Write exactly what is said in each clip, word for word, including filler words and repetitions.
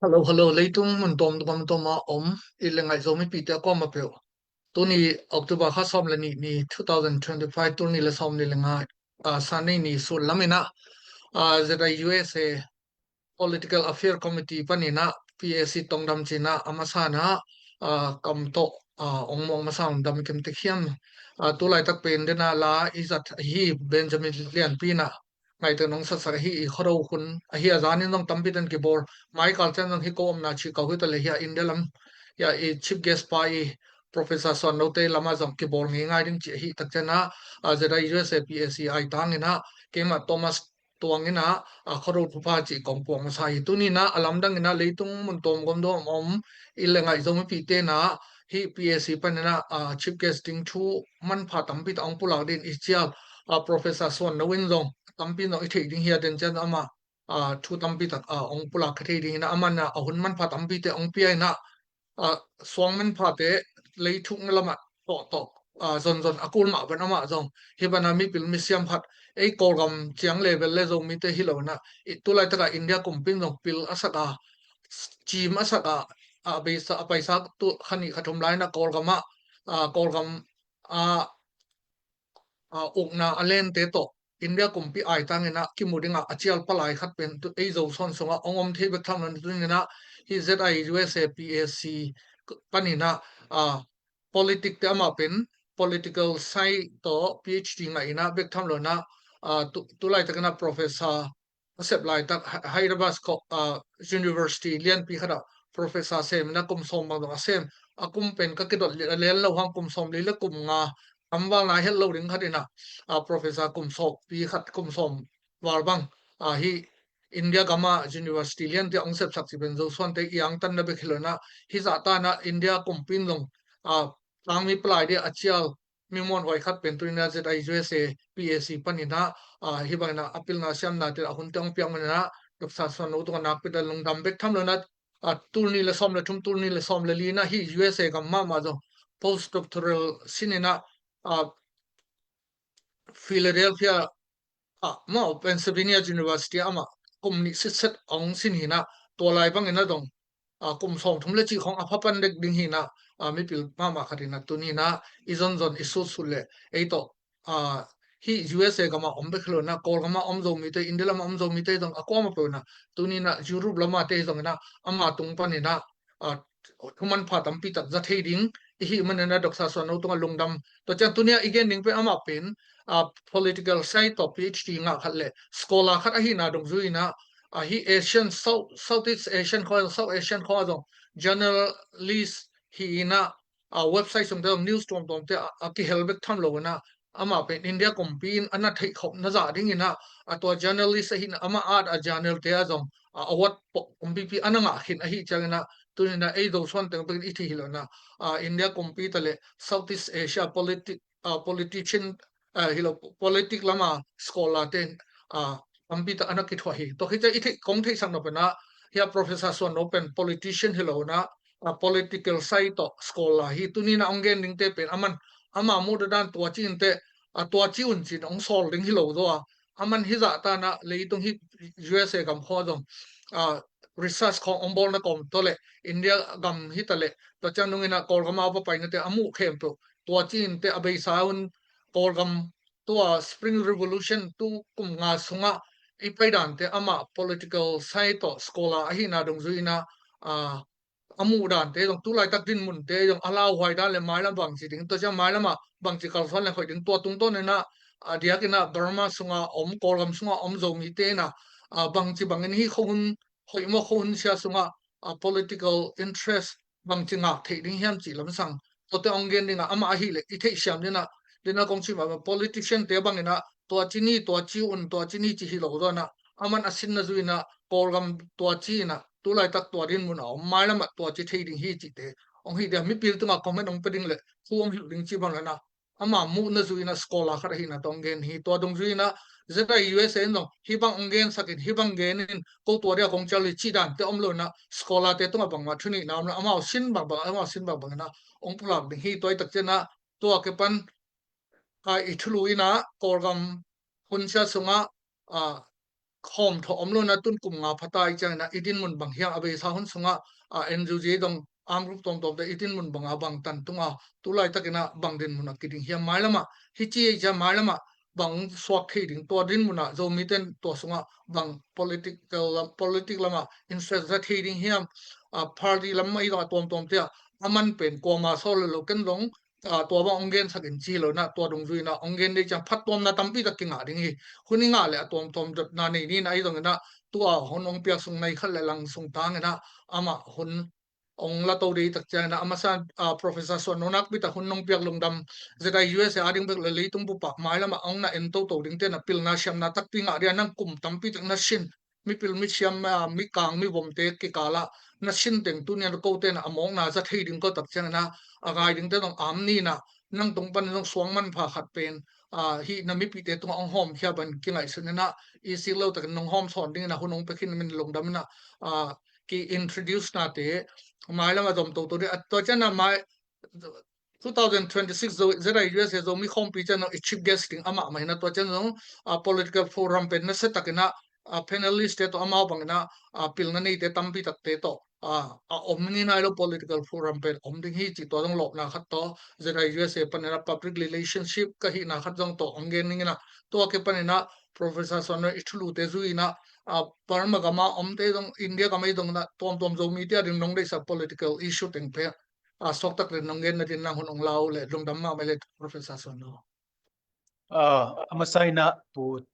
Hello, hello. Leitung mun tuam tuam tuam a om i le ngaih Zomipite a kuamah peuh. Tuni October kha sawm le nih ni two thousand twenty-five, tul nih le sawm nih le nga, ah, Sunday ni sut lam in ah, ah, Z I U S A Political Affair Committee panin ah P A C tongdam cih in ah a masa in ah, ah, kam tawh, ah, ong muang masa ong dam i kim tek hiam. Ah, tu laitak pen den a la i zat ahi Benjamin Lianpi in ah ngaihtuah nong satsak ahi i Khuado hun ahi a, zan in zong tampi ten kibawl, mai kal ciang zong hi ko omna Chicago hi ta le hi a, India lam hi a, i chief guest pa i Professor Suan Note lam a zong kibawl ngei ngai ding cih ahi tak ciang ah, ah, Z I U S A P A C ai tang in ah keimah Thomas Tuang in ah, ah, Khuado thupha cih kong puak masa hi. Tuni in ah a lamdang in ah leitung mun tuam gam tuam om i le ngaih Zomipite in ah hih P A C panin ah, ah, chief guest ding thu manpha tampi tak ong pulak ding i cial, ah, Professor Suan No in zong tampi zong i theih ding hi a, den ciang amah, ah, thu tampi tak, ah, ong pulak kha thei ding hi in ah, amah in ah a hun manpha tampite ong pia in ah, ah, suang manphate lei thukna lamah tawh tawh, ah, zon zon a kul mah bang amah zong hi bang a mipil misiam khat, ei Kawlgam ciang level le Zomite hi lo in ah, i tu laitak a India kumpi in zong pil a sak a, cim a sak a, a beisa, a paisa tu kha nih kha thum lai in ah Kawlgam ah, ah, Kawlgam ah, ah, ukna a lente tawh India kumpi ai tang in ah kimu ding a a cial palai khat pen tu ei Zo suan sung ah ong om thei bek tham lo in, tuni in ah hih Z I U S A P A C panin ah, ah, politics te amah pen political science tawh P H D ngah in ah bek tham lo in ah, ah, tu, tu laitak in ah professor a sep laitak Hy-, Hyderabad ko-, ah, University lianpi khat ah professor sem in ah kum sawm bang zong a sem. A kum pen ka kidot lian lo hang kum sawm li le kum nga, tam val nai het lo ding khat in ah, ah, professor kum sawm pi khat, kum sawm val bang, ah, hih India gam ah university lian tiah ong sepsak cih pen Zo suante i angtanna bek hi lo in ah, hih zahtan ah India kumpi in zong, ah, tangmi palai ding a cial mi muanhuai khat pen tuni in ah Z I U S A P A C panin ah, ah, hih bangin ah a pilna siamna te a hun te ong piak manin ah Doctor Suan No tungah nakpi tak lungdam bek tham lo in ah, ah, tul nih le sawm le thum, tul nih le sawm le li in ah hih U S A gam mahmah zong postdoctoral sin in ah, ah, Philadelphia ah, maw, Pennsylvania University ah amah kum nih sitset ong sin hi in ah, tua lai bangin ah zong, ah, kum sawm thum le cih khawng a pha pan dek ding hi in ah, ah, mipil mahmah khat in ah tuni in ah i zon zon i sut sut le ei tawh, ah, hih U S A gam ah om bek hi lo in ah Kawlgam ah om Zomite, India lam ah om Zomite zong a kuamah peuh in ah tuni in ah Europe lam ah te hi zong in ah ama tung panin ah, ah, thu manpha tampi tak za thei ding i hih manin ah Doctor Suan No tungah lungdam. Tua ciang tuni ah i gen ding pen amah pen, ah, political science tawh P H D ngah khat le scholar khat ahihna dungzui in ah, ah, hih Asian, South, Southeast Asian khawng, South Asian khawng ah zong journalist hi in ah, ah, website sungte zong news tuamtuamte a, a kihel bek tham lo in ah, amah pen India kumpi in a na theih khop na zah ding in ah, a tua journalist ahi in ah, amah at a journal te ah zong, ah, award kumpipi a na ngah khin ahih ciangin ah, tuni in ah ei Zo suan teng bekin i thei hi lo in ah, ah, India kumpi ta le Southeast Asia politi-, ah, politician, ah, hi lo, politic lam ah scholar te in, ah, tampi tak a na kithuah hi. Tua khit ciang i theih, kong theihsak nop in ah, hih a Professor Suan No pen politician hi lo in ah, a political science tawh scholar hi. Tuni in ah ong gen dingte pen aman, ama muhna dan tua ci in teh, a tua ci un ci in ong sawl ding hi lo zaw a, aman hih zahtan ah leitung hih U S A gam khawng ah zong, ah, research khawng ong bawlna kawm tawh le India gam hi ta le, tua ciang nung in ah Kawlgam ah va paina te a muh khempeuh tua ci in teh a beisa un Kawlgam tua Spring Revolution tu kum nga sungah i pai dan te amah political science tawh scholar ahihna dungzui in ah, ah, a muh dan te zong, tu laitak dinmun te zong, a lauhuai dan le mailam bangci ding, tua ciang mailam ah bangci kalsuan le hoih ding, tua tungtawn in ah, a diak in ah Burma sungah om, Kawlgam sungah om Zomite in ah, ah, bangci bangin hih khuahun hoih maw, khuahun sia sungah, ah, political interest bangci ngak theih ding hiam cih lamsang, tuate ong gen ding ah, amah ahih leh i theihsiam ding ah, ding ah kong cih mah bang politician te bangin ah tua ci ni, tua ci un, tua ci ni ci hi lo zaw in ah, aman a sinna zui in ah Kawlgam tua ci in ah, tu laitak tua dinmun a om, mailam ah tua ci thei ding hi cihte ong hi ding a, mipil tungah comment ong pia ding le thu ong hilh ding cih bang le in ah, ama muhna zui in ah scholar khat ahihna tawh ong gen hi. Tua dungzui in ah Z I U S A in zong hih bang ong gensak in, hih bang gen in, ko tua dia kong cial hi cih dan te om lo in ah, scholar te tungah bangmah thu neihna om lo, amau sin bangbang, amau sin bangbang in ah ong pulak ding hi. Tua i tak ciang ah tua kipan, ah, i thulu in ah Kawlgam hun sia sungah, ah, khawm thawh om lo na tun kum nga phata i ciangin ah i dinmun bang hiam a beisa hun sungah a N U G dong arm group tawmtawmte i dinmun banga bang tan tunga tu laitakin ah bang dinmun a kiding hiam mailamah hi ci ei cia mailamah bang suak thei ding tua dinmun ah Zomiten tua sungah bang political lam politic lamah interest za thei ding hiam a party lam i dong a tuamtuamte ah a man pen kuama sawl lo ken dong tua bang ong gensak in ci lo na tua dungzui na ong gen dei ciang phattuamna tampi tak kingah ding hi. Hun i ngah le a tuamtuam dotna nei ni na i dong ina tua hun ong piak sung nai khat le lang sung tang ina amah hun ong la to dei tak ciang ina a masa Professor Suan Nonakpi tak hun ong piak lungdam zeta U S A a ding bek le leitung bupa mai lama ong na en toto ding te na pilna siamna takpi ngah dia nang kum tampi tak na sin mipil misiam mikang mivomte kikala na sin teng tunian kote na a mawkna za thei ding ko tak ciang ina a ngai dingte dong am ni na nang tung pan zong suang manpha khat pen hi na mipite tunga ong hawmkhia ban kingaihsun ina i sik lo takin nong hawm sawn ding ina hun ong pekhin min lungdam ina ki introduce nate mai lama zom toto ding a tua ciang na mai two thousand twenty-six Zo, Z I U S A Zomi khawmpi ciang zong i chief guest ding amah mah hi na tua ciang zong a political forum pen na se takin ah a panelist te tawh amau bangin ah a pilna neite tampi takte tawh a om ni nai lo political forum pen om ding hi ci tua zong lawpna khat tawh Z I U S A panin ah public relationship ka hihna khat zong tawh ong gen ning ina tua ke panin ah Professor Suan i thulute zui ina a Burma gama omte zong India gama i zong ina tuamtuam Zomite a ding nong deihsak political issue teng pen a suaktak le nong gen na din nang hun ong lau le lungdam mahmah le Professor Suan. A masa ina Pu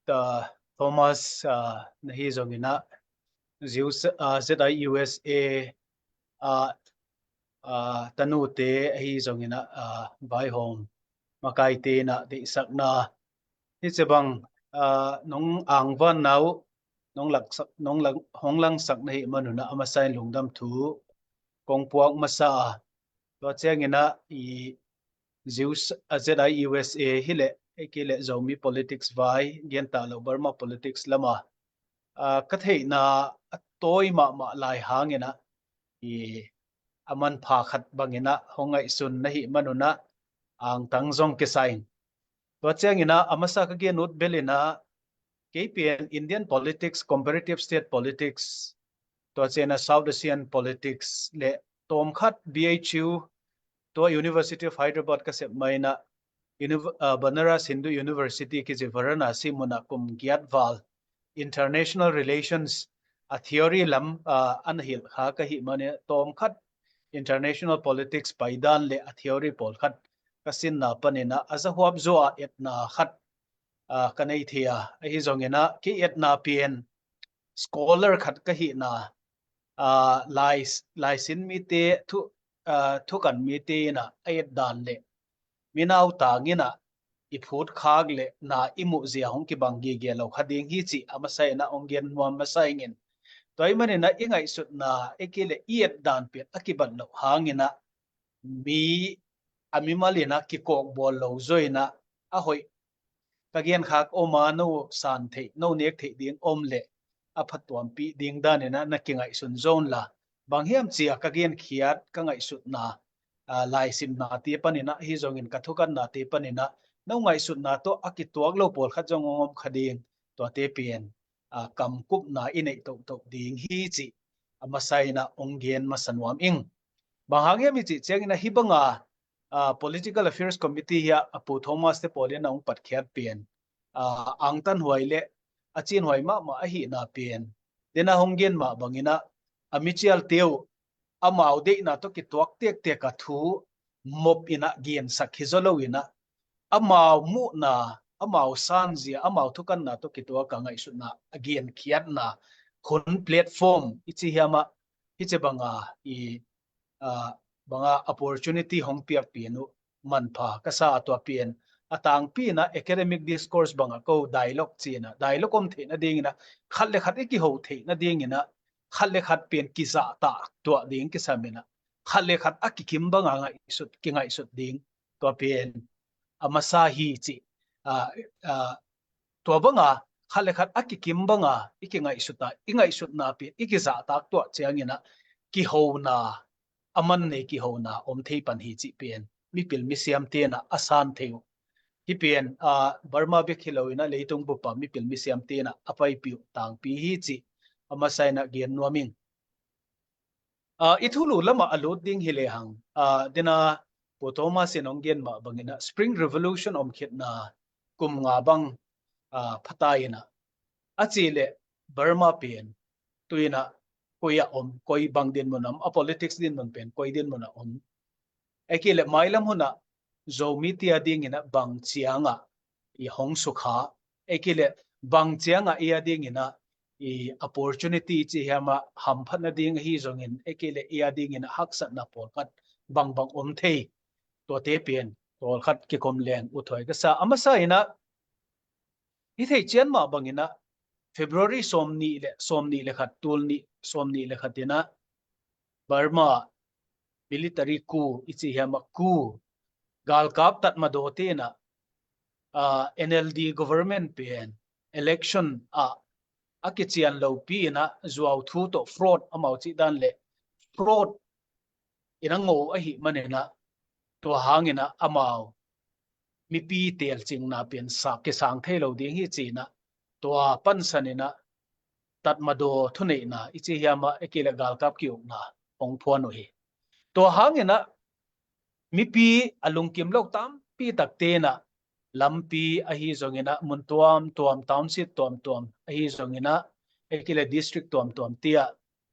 Thomas na hi zong ina Z I U S A a tanute ahi zong ina vaihawm makaite ina deihsakna hi ci bang nong angvan nau nong laksak nong lang hong langsak na hi manuna a masa in lungdam thu kong puak masa a tua ciang ina i Z I U S A hi le ki le Zomi politics vai gen ta lo Burma politics lama ka theihna a tawi mahmah lai hang ina i a manpha khat bang ina hong ngaihsun na hi manuna angtang zong kisa in tua ciang ina a masa ka gen ut bel ina kei pen Indian politics, comparative state politics, tua ciang ina South Asian politics le tawm khat B H U tua University of Hyderabad ka sep mai ina Banaras Hindu University kici Varanasi muna kum giat val international relations a theory lam an hilh kha ka hi mani tawm khat international politics paidan le a theory pawl khat ka sinna panina a zahuap zua etna khat ka nei thei a ahi zong ina ki etna pian scholar khat ka hihna laisin mite thukan mite ina a etdan le minau tang ina i phut khak le na i muh zia hong kibang gige lo kha ding hi ci a masa ina ong gen nuam masa ingin tua i manina i ngaihsutna e ki le i etdan pian a kibat lo hang ina mi a mimal ina kikawk bawl lo zaw ina a hoih ka gen khak om a no san theih no nek theih ding om le a phattuampih ding dan ina na kingaihsun zaw unla bang hiam cia ka genkhiat ka ngaihsutna laisimnate panina hi zongin ka thukanna te panina no ngaihsutna tawh a kituak lo pawlkhat zong ong om kha ding tuate pian kamkupna i neih tohtoh ding hi ci a masa ina ong gen masa nuam ing. Bang hang hiam i cih ciangina hi banga Political Affairs Committee hi a Pu Thomas te pawl in a ong patkhiat pian angtan huai le a cin huai mahmah ahihna pian dena hong gen mah bangina a micial teu amau deihna tawh kituak tektek a thu mop ina gensak hi zaw lo ina amau muhna amau sanzia amau thukanna tawh kituak a ngaihsutna a genkhiatna hun platform i ci hiamah hi ci banga i banga opportunity hong piak pian uh manpha ka sa a tua pian a tangpi ina academic discourse banga ko dialogue cina dialogue om theihna dingina khat le khat i kiho theihna dingina khat le khat pian kizahtak tuah ding kisam ina khat le khat a kikim banga ngaihsut kingaihsut ding tua pian a masa hi ci tua banga khat le khat a kikim banga i kingaihsutna i ngaihsutna pian i kizahtak tuah ciangina kihona a man nei kihona om thei pan hi cih pian mipil misiam tena a san thei uh Hih pen, aa, Burma bek hi lo in ah leitung bup a mipil misiam te'n ah a paipih uh tangpi hi cih a masa in ah gen nuam ing. Aa, i thulu lamah a lut ding hi lehang, aa, dena Pu Thomas in hong gen mah bangin ah Spring Revolution om khitna kum nga bang, aa, pha ta in ah, a cih leh Burma pen tu in ah koi ah om, koi bang dinmun ah om, a politics dinmun pen koi dinmun ah om. Ahih kei leh mailam hun ah Zomite a dingin ah bang ciang ah i hong sukha, ahih kei leh bang ciang ah i a dingin ah i opportunity ci hiam ah hamphatna ding ahi zongin, ahih kei leh i a dingin ah haksatna pawlkhat bangbang om thei, tuate pen pawlkhat kikom leng uthuai ka sa. A masa in ah, i theih ciat mah bangin ah February sawmnih le, sawmnih le khat, tul nih, sawmnih le khat in ah Burma military coup i ci hiam ah coup, galkap Tatmadaw te'n ah, aa, N L D government pen election ah a kician lopi in ah zuau thu tawh fraud, amau cih dan le fraud in a ngo ahih manin ah, tua hangin ah amau mipi telcingna pen sa, kisang thei lo ding hi ci in ah, tua pansan in ah Tatmadaw thuneihna i ci hiam ah, ahih kei leh galkap ki-ukna hong phuan uh hi. Tua hangin ah mipi a lungkim lo tampi takte'n ah lampi ahi zongin ah, mun tuamtuam, township tuamtuam ahi zongin ah, ahih kei leh district tuamtuam te ah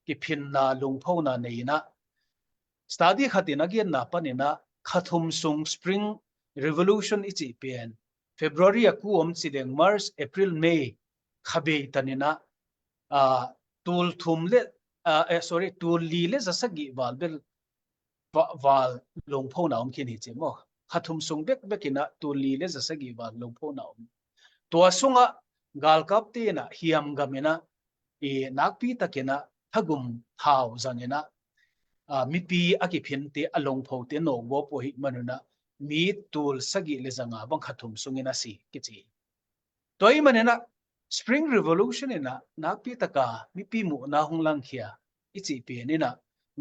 kiphinna, lungphona nei in ah, study khat in a genna panin ah kha thum sung Spring Revolution i cih pen February a coup om ci leng March, April, May kha bei tan in ah, aa, tul thum le, aa, eh, sorry, tul li le za sagih val bel va-, val lungphona om khin hi ci maw. Kha thum sung bekbek in ah tul li le za sagih val lungphona om. Tua sungah galkap te'n ah hiam gam in ah, i nakpi takin ah thagum thau zang in ah, aa, mipi a kiphinte, a lungphote nawkgawp uh ahih manun ah mi tul sagih le za nga bang kha thum sungin a si kici. Tua ahih manin ah Spring Revolution in ah nakpi taka mipi muhna hong langkhia i cih pen in ah,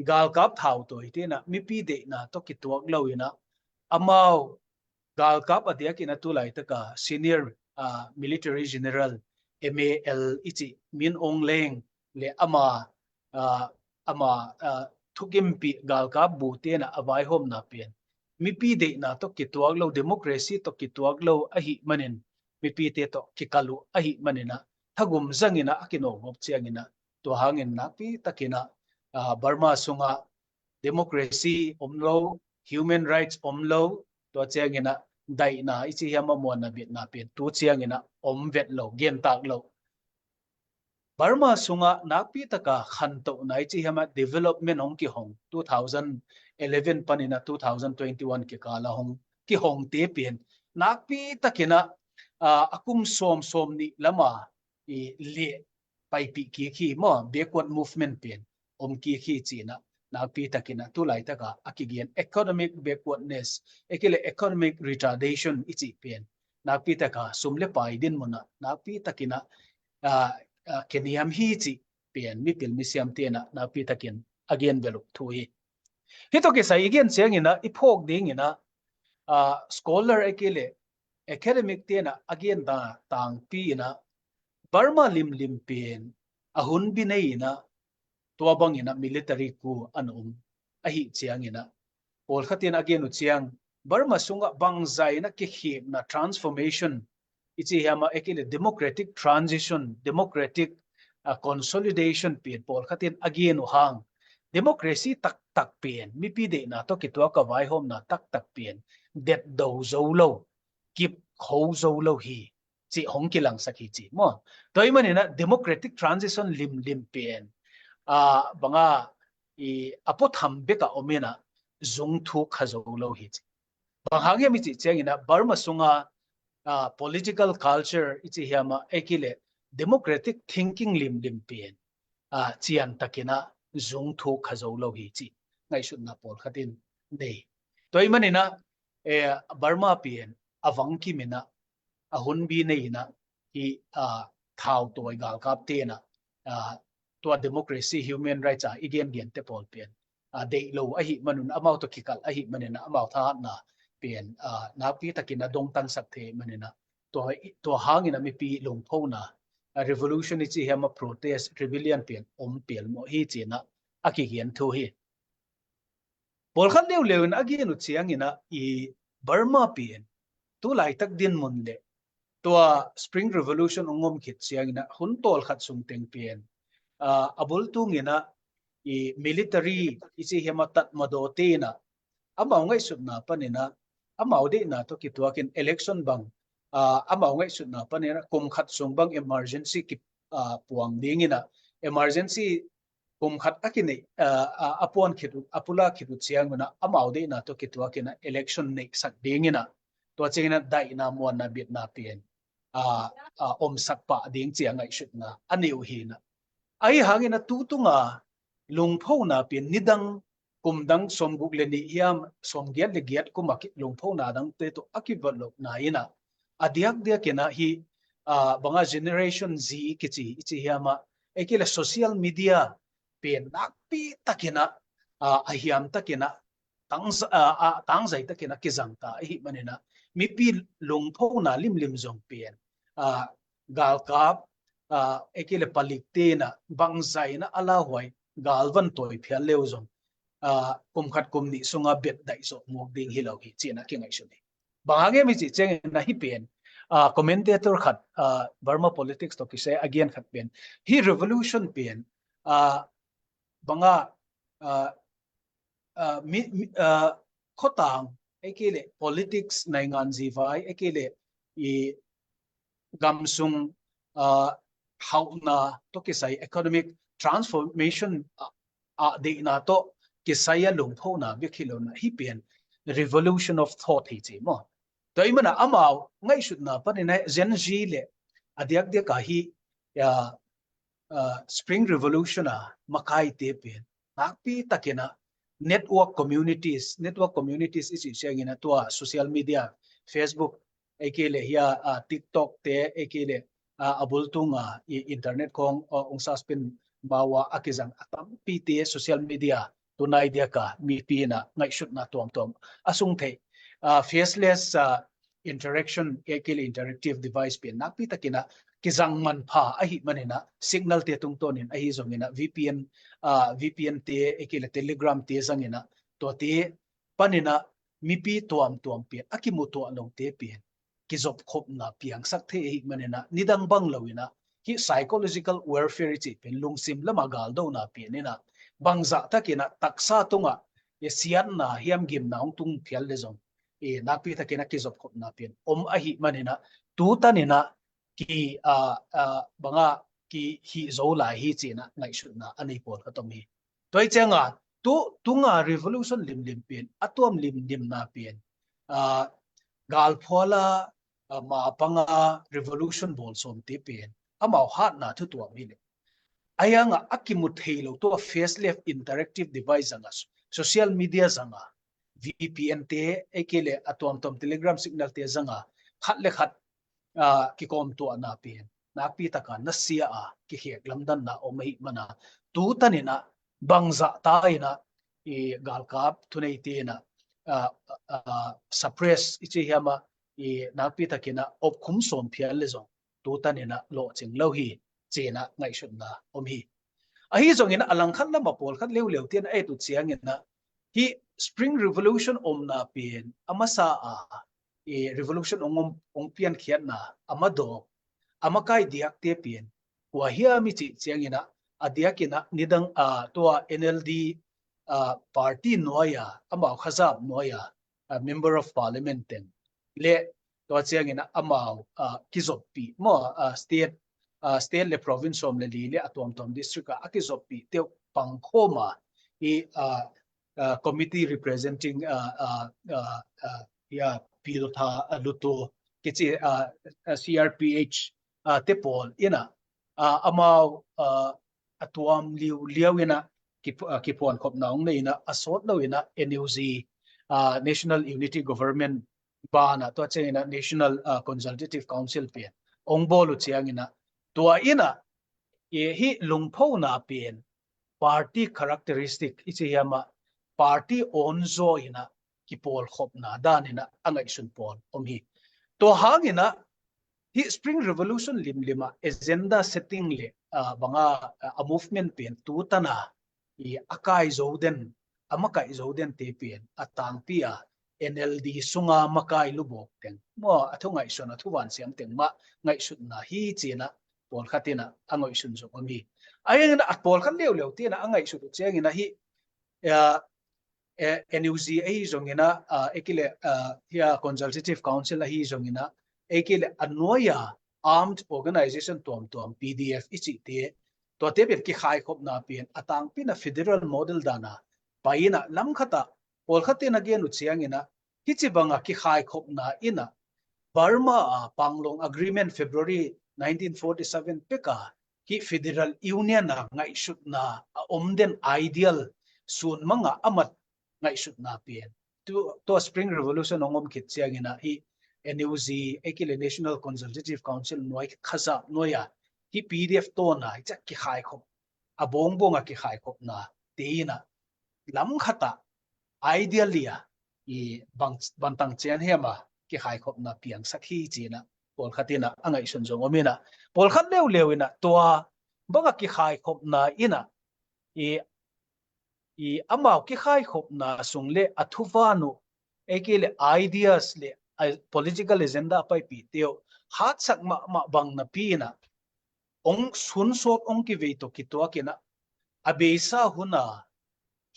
galkap thautawite in ah mipi deihna tawh kituak lo in ah, amau galkap a diakin ah tu laitaka senior, aa, military general, M A L i cih, Min Aung Hlaing le ama, aa, ama, aa, thukimpih galkap bute in ah a vaihawmna pen mipi deihna tawh kituak lo, democracy tawh kituak lo ahih manin, mipite tawh kikal uh ahih manin ah thagum zang in ah a kinawkgawp ciangin ah, tua hangin nakpi takin ah, aa, Burma sungah democracy om lo, human rights om lo, tua ciangin ah daihna i ci hiam ah muanna bitna pen tu ciangin ah om vet lo, gentak lo. Burma sungah nakpi taka khantohna i ci hiam ah development hong kihong, two thousand eleven panin ah two thousand twenty-one kikal ah hong kihongte pen nakpi takin ah, aa, a kum sawm, sawmnih lam a i leh paipih kik hi maw, backward movement pen om kik hi ci in ah, nakpi takin ah tu laitaka a kigen economic backwardness, ahih kei leh economic retardation i cih pen nakpi taka sum le pai dinmun ah nakpi takin ah, aa, aa, kiniam hi cih pen mipil misiamte in ah nakpi takin a gen bel uh thu hi. Hih tawh kisai i gen ciangin ah, i phawk dingin ah, aa, scholar ahih kei leh academic te in ah a gen ta tangpi in ah, Burma limlim pen a hunbi nei in ah, tua bangin ah military coup an um ahih ciangin ah, pawlkhat in a gen uh ciang, Burma sungah bangzah in ah kikhepna, transformation i ci hiam ah, ahih kei leh democratic transition, democratic, ah, consolidation pen pawlkhat in a gen uh hang, democracy taktak pen, mipi deihna tawh kituak a vaihawmna taktak pen detdo zo lo, kip kho zo lo hi cih hong kilangsak hi ci maw. Tua ahih manin ah democratic transition limlim pen, aa, bang a, i, a puatham bek ah om in ah zung thuk kha zo lo hi ci. Bang hang hiam i cih ciangin ah, Burma sunga, aa, political culture i ci hiam ah, ahih kei leh democratic thinking limlim pen, aa, cian takin ah zung thuk kha zo lo hi cih ngaihsutna pawlkhat in nei. Tua ahih manin ah, eh, Burma pen a vang kim in ah, a hunbi nei in ah, hih, aa, thautawi galkapte in ah, aa, tua democracy, human rights a i gengente pawl pen, aa, deih lo ahih manun, amau tawh kikal ahih manin ah, amau thahatna pen, ah, nakpi takin a dongtangsak thei manin ah, tua, tua hangin a mipi lungphona, ah, revolution i ci hiam a protest, rebellion pen om pial mawh hi ci-in ah a kigen thu hi. Pawlkhat leuleu in a gen uh ciangin ah i Burma pen tu laitak dinmun le tua Spring Revolution hong om khit ciangin ah hun tawlkhat sung teng pen, ah, a bul tungin ah i military i ci hiam a Tatmadaw te in ah amau ngaihsutna panin ah amau deihna tawh kituakin election bang, ah, amau ngaihsutna panin ah kum khat sung bang emergency ki, ah, puang dingin ah emergency kum khat a kineih, ah, ah, a puan khit uh, a pulak khit uh ciangun ah amau deihna tawh kituakin ah election neihsak dingin ah tua ciangin ah daihna muanna bitna pen, ah, ah, omsak pah ding ci-a ngaihsutna a nei uh hi in ah. Ahi hangin ah tu tunga lungphona pen nidang kum dang sawmguk le nih hiam sawmgiat le giat kuma ki, lungphona dangte tawh a kivat lohna in ah a diakdiakin ah hih, ah, banga Generation Z kici i ci hiam a, ei kei le social media pen nakpi takin ah, ah, a hiam takin ah tang, ah, ah, tangzai takin ah kizang ta ahih manin ah mipi lungphona limlim zong pen, ah, galkap, ah, ei kei le palik te in ah bangzah in ah a lauhuai galvan tawi phial le uh zong, ah, kum khat kum nih sunga bet daih zawh mawk ding hi lo hi ci-in ah kingaihsun hi. Bang hang hiam i cih ciangin ah hih pen, ah, commentator khat, ah, Burma politics tawh kisai a gen khat pen hih revolution pen, ah, banga, ah, ah, mi, mi, ah, khuatang ei kei le politics naingan zivai ei kei le i gamsung, ah, hauhna tawh kisai economic transformation, ah, ah, deihna tawh kisai a lungphona bek hi lo in ah hih pen revolution of thought hi ci maw. Tua ahih manin ah amau ngaihsutna panin ah Gen Z le a diakdiak a hih, ah, ah, Spring Revolution a makaite pen nakpi takin ah network communities, network communities i cih ciangin ah tua social media, Facebook, ei kei le hia, ah, TikTok te, ei kei le, ah, a bul tunga i internet khawng, ah, ong suspend ma uh a a kizang a tampite social media tunai diaka mipi in ah ngaihsutna tuamtuam a sung theih, ah, faceless, ah, interaction, ei kei le interactive device pen nakpi takin ah kizang manpha ahih manin ah signal te tungtawnin ahi zongin ah V P N, ah, V P N te, ei kei le Telegram te zangin ah tuate panin ah mipi tuamtuam pen a kimutuah lote pen kizopkhopna piangsak thei ahih manin ah nidang bang lo in ah hih psychological warfare i cih pen lungsim lama galdona pen in ah bangzah takin ah taksa tungah i siatna hiam gimna hong tung phial le zong i nakpi takin ah kizopkhopna pen om ahih manin ah tu tanin ah ki, ah, ah, banga kihih zo lai hi ci-in ah ngaihsutna a nei pawlkhat om hi. Tua hi cianga tu, tunga revolution limlim pen a tuam limlimna pen, ah, galphuala, ah, mapanga revolution bawl sawmte pen amau hatna thu tuam hi le. Ahi hanga a kimu thei lo tua faceless interactive device zanga, social media zanga, V P N te, ei kei le a tuamtuam Telegram signal te zanga khat le khat, ah, kikawmtuahna pen nakpi taka nasia a kikhek lamdanna om ahih manin ah tu tanin ah bangzah ta in ah i galkap thuneite in ah, ah, ah, suppress i ci hiam a, i nakpi takin ah opkhum sawm phial le zong tu tanin ah lawhcing lo hi ci-in ah ngaihsutna om hi. Ahi zongin ah a langkhat lama pawlkhat leuleu te in ah a et uh ciangin ah hih Spring Revolution omna pen a masa a, i revolution ong om, ong piankhiatna a madawk a makai diakte pen kua hiam i cih ciangin ah a diakin ah nidang, ah, tua N L D, ah, party nuai a amau khazap nuai a, ah, Member of Parliament teng le tua ciangin ah amau, ah, kizoppih maw, ah, state, ah, state le province sawm le li le a tuamtuam district ah a kizoppih te uh pangkhawm a i, ah, ah, committee representing, ah, ah, ah, ah, ya, piltha, ah, lutu kici, ah, ah, C R P H, ah, te pawl in ah, ah, amau, ah, a tuam liuliau in ah ki, ah, kiphuankhopna ong nei in ah a sawt lo in ah N U G, ah, National Unity Government banah tua ciangin ah National, ah, Consultative Council pen ong bawl uh ciangin ah tua in ah i hih lungphona pen party characteristic i ci hiam a, party awnzaw in ah kipawlkhopna danin ah a ngaihsun pawl om hi. Tua hangin ah hih Spring Revolution limlim ah agenda setting le, ah, bang a, ah, a movement pen tu tan a i a kai zo den, a makaih zo den te pen a tangpi a N L D sunga makai lubawk teng maw, a thu ngaihsun, a thu vansiam teng mah ngaihsutna hi ci-in ah pawlkhat in ah a ngaihsun zong om hi. A hangin ah pawlkhat leuleu te in ah a ngaihsut uh ciangin ah hih, ah, eh, N U G ahi zongin ah, ah, ei kei leh, ah, hih a Consultative Council ahi zongin ah, ei kei leh a nuai a armed organization tuamtuam, P D F i cihte, tuate pen kikhaikhopna pen a tangpi in ah federal model dan a pai in ah lam khat ah pawlkhat in a gen uh ciangin ah, hih ci bang a kikhaikhopna in ah Burma a Panglong Agreement February nineteen forty-seven pek a hih Federal Union a ngaihsutna a om den ideal sun mang a a mat ngaihsutna pen tu, tua Spring Revolution hong om khit ciangin ah hih N U G, ei kei leh National Consultative Council nuai, khazap nuai a hih P D F tawn a hih ciang kikhaikhop, a bawngbuang a kikhaikhopna te in ah lam khat ah ideally a i bang, bangtang ciang hiam a kikhaikhopna piangsak hi ci-in ah pawlkhat in ah a ngaihsun zong om in ah, pawlkhat leuleu in ah tua bang a kikhaikhopna in ah i, i amau kikhaikhopna sung le a thuvan uh, ei kei leh ideas le, ah, political agenda a paipihte uh hatsak mahmah bang napi in ah hong sunsawt, hong kivei tawh kituak in ah a beisa hun a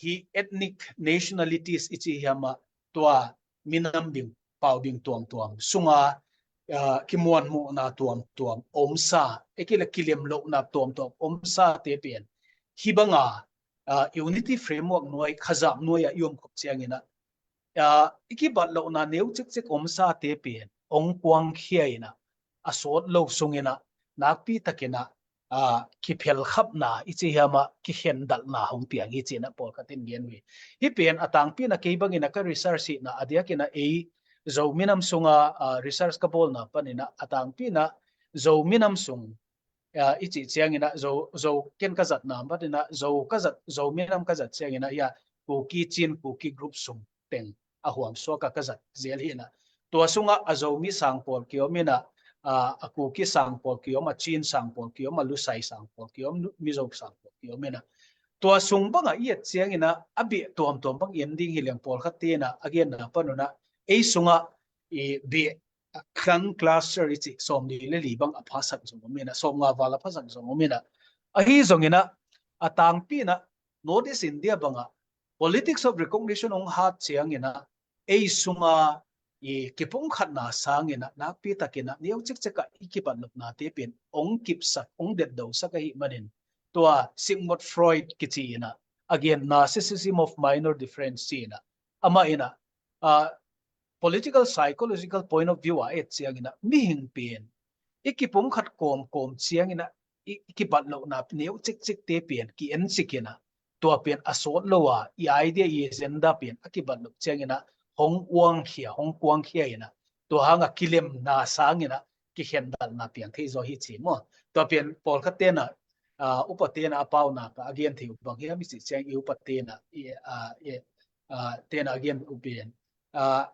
hih ethnic nationalities i ci hiam a, tua minam bing, pau bing tuamtuam sunga, ah, kimuanmuhna tuamtuam omsa, ei kei leh kilemlohna tuamtuam omsa te pen hih bang a, ah, unity framework nuai, khazap nuai a i om khop ciangin ah, ah, i kibatlohna neu cikcik omsa te pen hong kuangkhia in ah, a sawt lo sungin ah nakpi takin ah, ah, kiphelkhapna i ci hiam a kikhendalhna hong piang hi ci-in ah pawlkhat in gen uh hi. Hih pen a tangpi in ah kei bangin ah ka research hihna a diakin ah ei Zo minam sunga, ah, research ka bawlna panin ah a tangpi in ah Zo minam sung, ah, i cih ciangin ah Zo, Zo ken ka zatna panin ah Zo ka zat, Zo minam ka zat ciangin ah hih a Kuki, Chin, Kuki group sung teng a huam suak a ka zat zel hi in ah, tua sungah a Zomi sang pawl kiom in ah, ah, a Kuki sang pawl kiom, a Chin sang pawl kiom, a Lusai sang pawl kiom, Mizo sang pawl kiom in ah, tua sung bangah i et ciangin ah a beh tuamtuam bang i en ding hi leng pawlkhat te in ah a genna panun ah ei sungah i beh clan cluster i cih sawmli le li bang a phasak zong om in ah, sawmnga val a phasak zong om in ah, ahi zongin ah a tangpi in ah North East India bangah politics of recognition hong hat ciangin ah ei sunga i kipumkhatna sangin ah nakpi takin ah neu cikcik ah i kibatlohna te pen hong kipsak, hong detdosak ahih manin, tua Sigmund Freud kici in ah a gen narcissism of minor difference ci in ah, amah in ah, ah, political psychological point of view a et ciangin ah mihing pen i kipumkhat kawmkawm ciangin ah i, i kibatlohna neu cikcik te pen ki-en cik in ah, tua pen a sawt lo a, i idea, i agenda pen a kibatloh ciangin ah hong uangkhia, hong kuangkhia in ah, tua hang a kilemna sangin ah kikhendalhna piang thei zaw hi ci maw. Tua pen pawlkhat te in ah, ah, upa te in ah a paunak ah a gen thei uh bang hiam i cih ciang i upa te in ah, i, ah, i, ah, te in ah a gen uh pen, ah,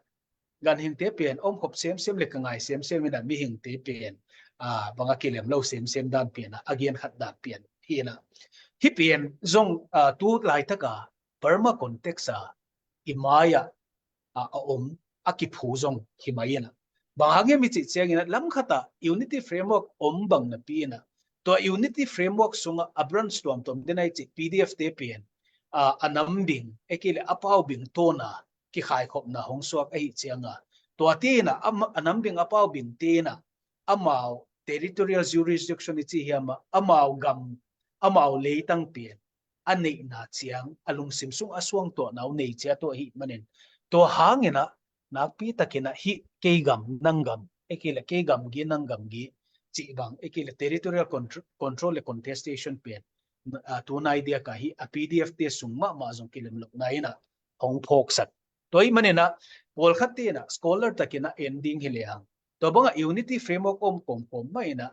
ganhingte pen omkhop semsem le ka ngai semsem in ah mihingte pen, ah, bang a kilem lo semsem dan pen ah a gen khat dan pen hi in ah, hih pen zong, ah, tu laitak a Burma context a i mai ah, ah, a om a kiphu zong hi mai in ah, bang hang hiam i cih ciangin ah lam khat ah unity framework om bang napi in ah, tua unity framework sungah a branch tuamtuam den a i cih P D F te pen, ah, a nam bing, ei kei leh a pau bing tawn a kikhaikhopna hong suak ahih ciang a, tua te in ah a, a nam bing a pau bing te in ah amau territorial jurisdiction i ci hiam a, amau gam, amau leitang pen a neihna ciang a lungsim sung a suangtuahna uh nei ciat uh ahih manin, tua hangin ah nakpi takin ah hih kei gam nang gam, ei kei leh kei gamgi nang gamgi cih bang, ei kei leh territorial contr-, control le contestation pen, ah, tunai diak a hih a P D F te sung mahmah zong kilemlohna in ah hong phawksak. Tua ahih manin ah pawlkhat te in ah scholar takin ah en ding hi lehang, tua bangah unity framework om kawmkawm mah in ah,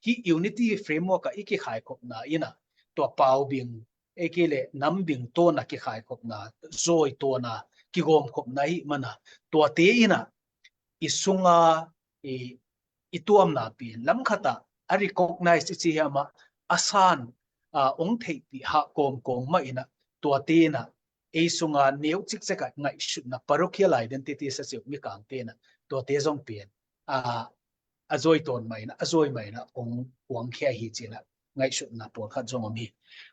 hih unity framework ah i kikhaikhopna in ah tua pau bing, ei kei le nambing tawna kikhaikhopna, zawi tawna kigawmkhopna hi mana, tuate ina i sunga i, i tuamna pen lamkhata a recognize i ci hiama a san a ong theihpih ha kawmkawm mah ina tuate ina ei sunga neu cikceka ngaihsutna parochial identity sa siu mikang tena tuate zong pen a a zawi tawn maina a zawi maina ong kuangkhia hi cina ngaihsutna pawlkhat zong om hi.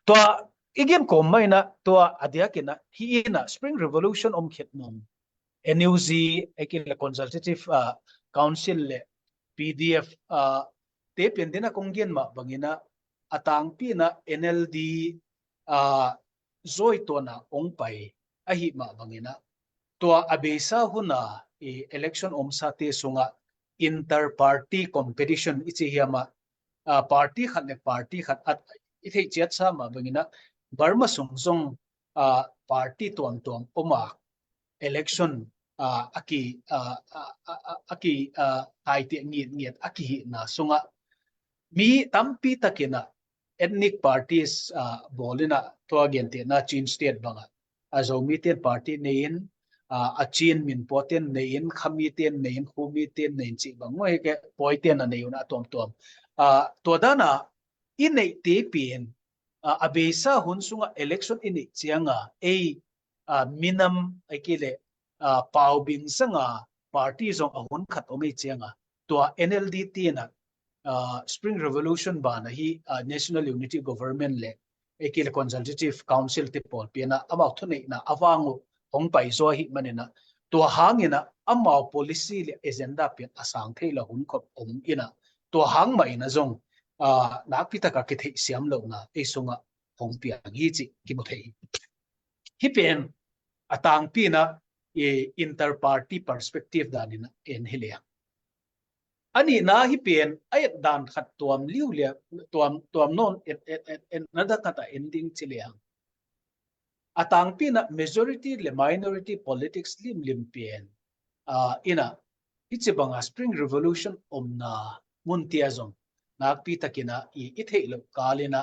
Tua i gen kawm maina tua a diakina hi ina Spring Revolution om khet nung N U G, ei kei le Consultative uh, Council le P D F uh, te pen dena kong gen mah bangina a tangpina N L D uh, zawi tawna ong pai ahi mah bangina tua a beisa huna i election omsate sunga inter party competition i ci hiama uh, party khat le party khat at i theih ciat sa mah bangina Burma sung zong uh, party tuamtuam oma election uh, a ki uh, uh, uh, uh, a ki uh, taite ngiat ngiat a kihihna sunga mi tampi takina ethnic parties uh, bawlina tua gentehna Chin State banga a Zomi ten party nei in uh, a Chin Minpo ten nei in Khami ten nei in Khumi ten nei in cih bang ngoi ke poi ten a nei un a tuamtuam uh, tua dana i neihte pen uh, a beisa hun sunga election i neih cianga ei uh, minam ei kei le uh, paubing sanga party zong a hun khat om ei cianga tua N L D tina uh, Spring Revolution bana hi uh, National Unity Government le ei kei le Consultative Council te pawlpina amau thuneihna a vang uh hong pai zaw hi manina tua hangina amau policy le agenda pen a sang thei la hun khop om ina tua hang mah ina zong uh, nakpi taka kitheih siam lohna ei sunga hong piang hi ci kimu thei hi. Hi pen a tangpina i inter party perspective danina en hi liang. A nihna hi pen a et dan khat tuam liu liang tuam tuam non et et et et na da khat a en ding ci liang. A tangpina majority le minority politics limlim pen uh, ina hi ci banga Spring Revolution omna mun tia zong nakpi takina i i theih lo kalina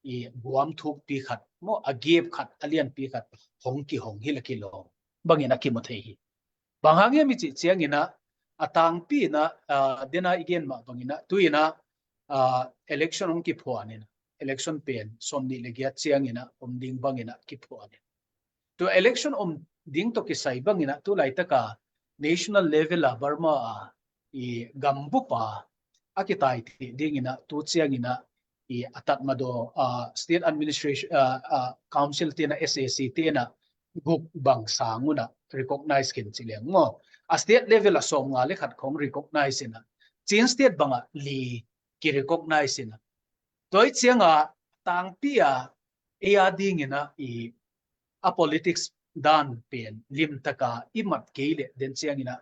i guam thukpi khat mo a gap khat a lianpi khat hong ki hong hi la kilawm bangin a kimu thei hi. Bang hang hiam i cih ciangina a tangpina uh, dena i gen mah bangina tuina uh, election hong kiphuanina election pen som nih le giat ciangina om ding bangina kiphuanina tua election om ding to kisai bangina tu laitaka national level a Burma a i gambupa a kitai thei dingina tu ciangina i a tatmadaw uh, state administration uh, uh, council tena S A C tena guk bang sanguna recognize kin ci liang maw a state level a sawm nga le khat khong recognize ina Chin state banga li ki recognize ina toi cianga tangpi a ei a dingina i a politics dan pen limtaka i mat kei le den ciangina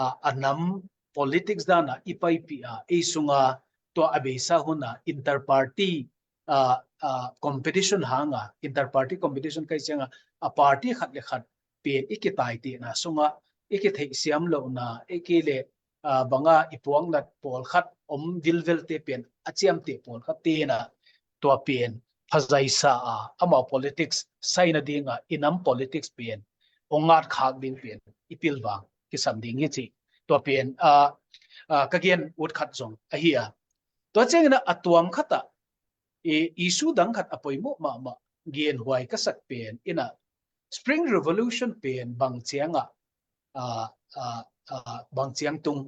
a, a nam politics dana i paipi a ei sunga tua a beisa huna inter party uh, uh, competition hanga inter party competition kai cianga a party khat le khat pen i kitai tihna sunga i kitheih siam lohna i ki le uh, banga i puangnat pawlkhat om vilvelte pen a ciamteh pawlkhat tina tua pen phazaisa a amau politics saina dinga i nam politics pen ong ngat khak ding pen i pilvang kisam ding hi ci tua pen uh, uh, ka gen ut khat zong ahi a tua ciangina a tuam khata i issue dang khat a poimawh mahmah gen huai ka sak pen ina Spring Revolution pen bang cianga uh, uh, uh, bang ciang tung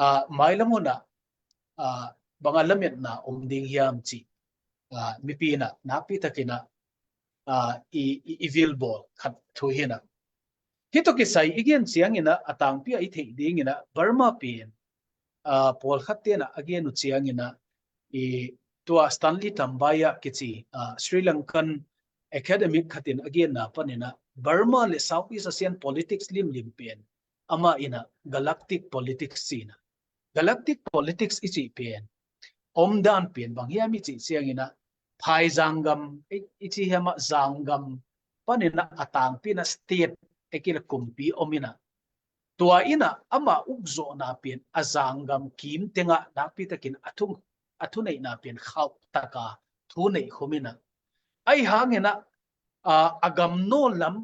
uh, mailam huna uh, banga lametna om ding hiam ci uh, mipi ina nakpi takina uh, i, i, i vilbawl khat thu hina Hi tawh kisai i gen ciangina a tangpi a i theih dingina Burma pen uh, pawlkhat tena a gen uh ciangina i tua Stanley Tambai a kici uh, Sri Lankan academic khatin a genna panina Burma le Southeast Asian politics limlim pen ama ina galactic politics cina galactic politics i cih pen om dan pen bang hiam i cih ciangina phai zanggam i cih hiama zanggam panina a tangpina state ekila kumpi omina tua ina ama ukzawhna pen a zanggam kim tenga nakpi takin a thung a thuneihna pen khauh taka thuneih khumina Ahi hangin ah, a, a gam nawl lam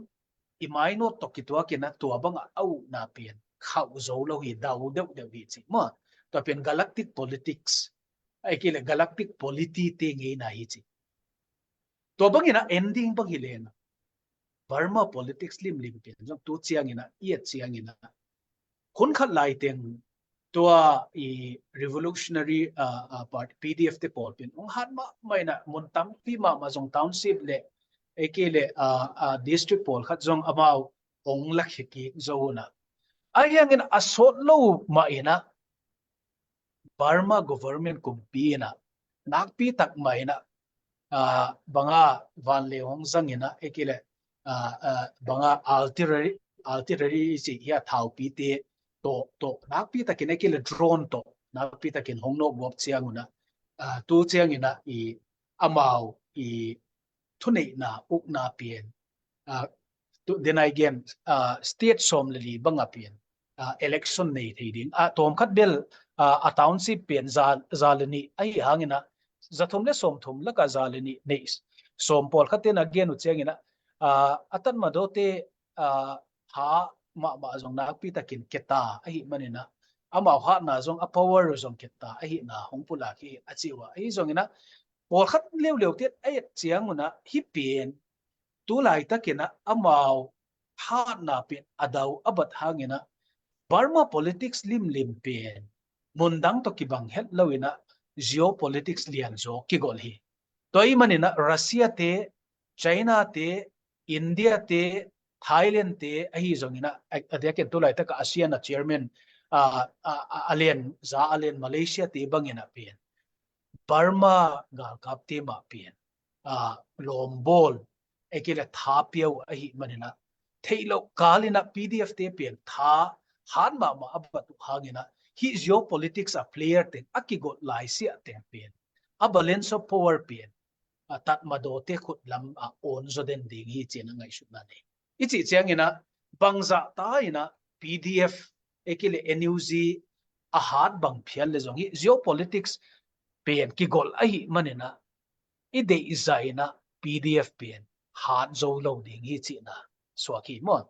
i mainawt tawh kituakin ah tua bangah a ukna pen khauh zo lo hi, dau deuhdeuh hi ci maw. Tua pen galactic politics, ahih kei leh galactic polity te ngeina hi ci. Tua bangin ah ending bang hi leng ah, Burma politics limlim pen zong tu ciangin ah, i et ciangin ah, hun khat lai teng tua i revolutionary, ah, ah, part, P D F te pawl pen hong hat mahmah in ah, mun tampi mahmah zong township le, ahih kei leh, ah, ah, district pawl khat zong amau hong lakhia kik zo uh in ah, ahi hangin a sawt lo mah in ah Burma government kumpi in ah nakpi tak mah in ah, ah, banga vanleng hong zang in ah, ahih kei leh, ah, ah, banga artillery, artillery i cih hi a, thaupite tawh, tawh nakpi takin, ahih kei leh drone tawh nakpi takin hong nawkguak ciang un ah, ah, tu ciangin ah i amau i thuneihna ukna pen, ah, tu, denai gen, ah, state sawm le li banga pen, ah, election nei thei ding. Ah, tawmkhat bel, ah, a township pen za, za le nih ahi hangin ah, za thum le sawm thum lakah za le nih nei. Sawm pawlkhat ten a gen uh ciangin ah, ah, a Tatmadaw te, ah, ha mahmah zong nakpi takin keta ahih manin ah, amau hatna zong a power zong keta ahihna hong pulak hi a ci uh a. Ahi zongin ah, pawlkhat leuleu ten a et ciang un ah, hih pen tu laitakin ah amau hatna pen a dau a bat hangin ah, Burma politics limlim pen mun dang tawh kibang het lo in ah, geopolitics lianzaw kigolh hi. Tua ahih manin ah Russia te, China te, India te, Thailand te ahi zongin ah, a, a diakin tu laitak ah ASEAN a chairman, ah, ah, ah, a lian, za a lian Malaysia te bangin ah pen Burma galkap te mah pen, ah, lawmbawl, ahih kei leh tha pia uh ahih manin ah, theih loh kal in ah P D F te pen tha hat mahmah a bat uh hangin ah, hih geopolitics a player teng a kigolh laisiah teng pen, a balance of power pen, ah, Tatmadaw te khut lam ah awn zaw den ding hi ci-in ah ngaihsutna nei. I cih ciangin ah, bangzah ta in ah P D F, ahih kei leh N U G a hat bang phial leh zong, hih geopolitics pen kigolh ahih manin ah, i deih zah in ah P D F pen hat zo lo ding hi cihna suak hi maw.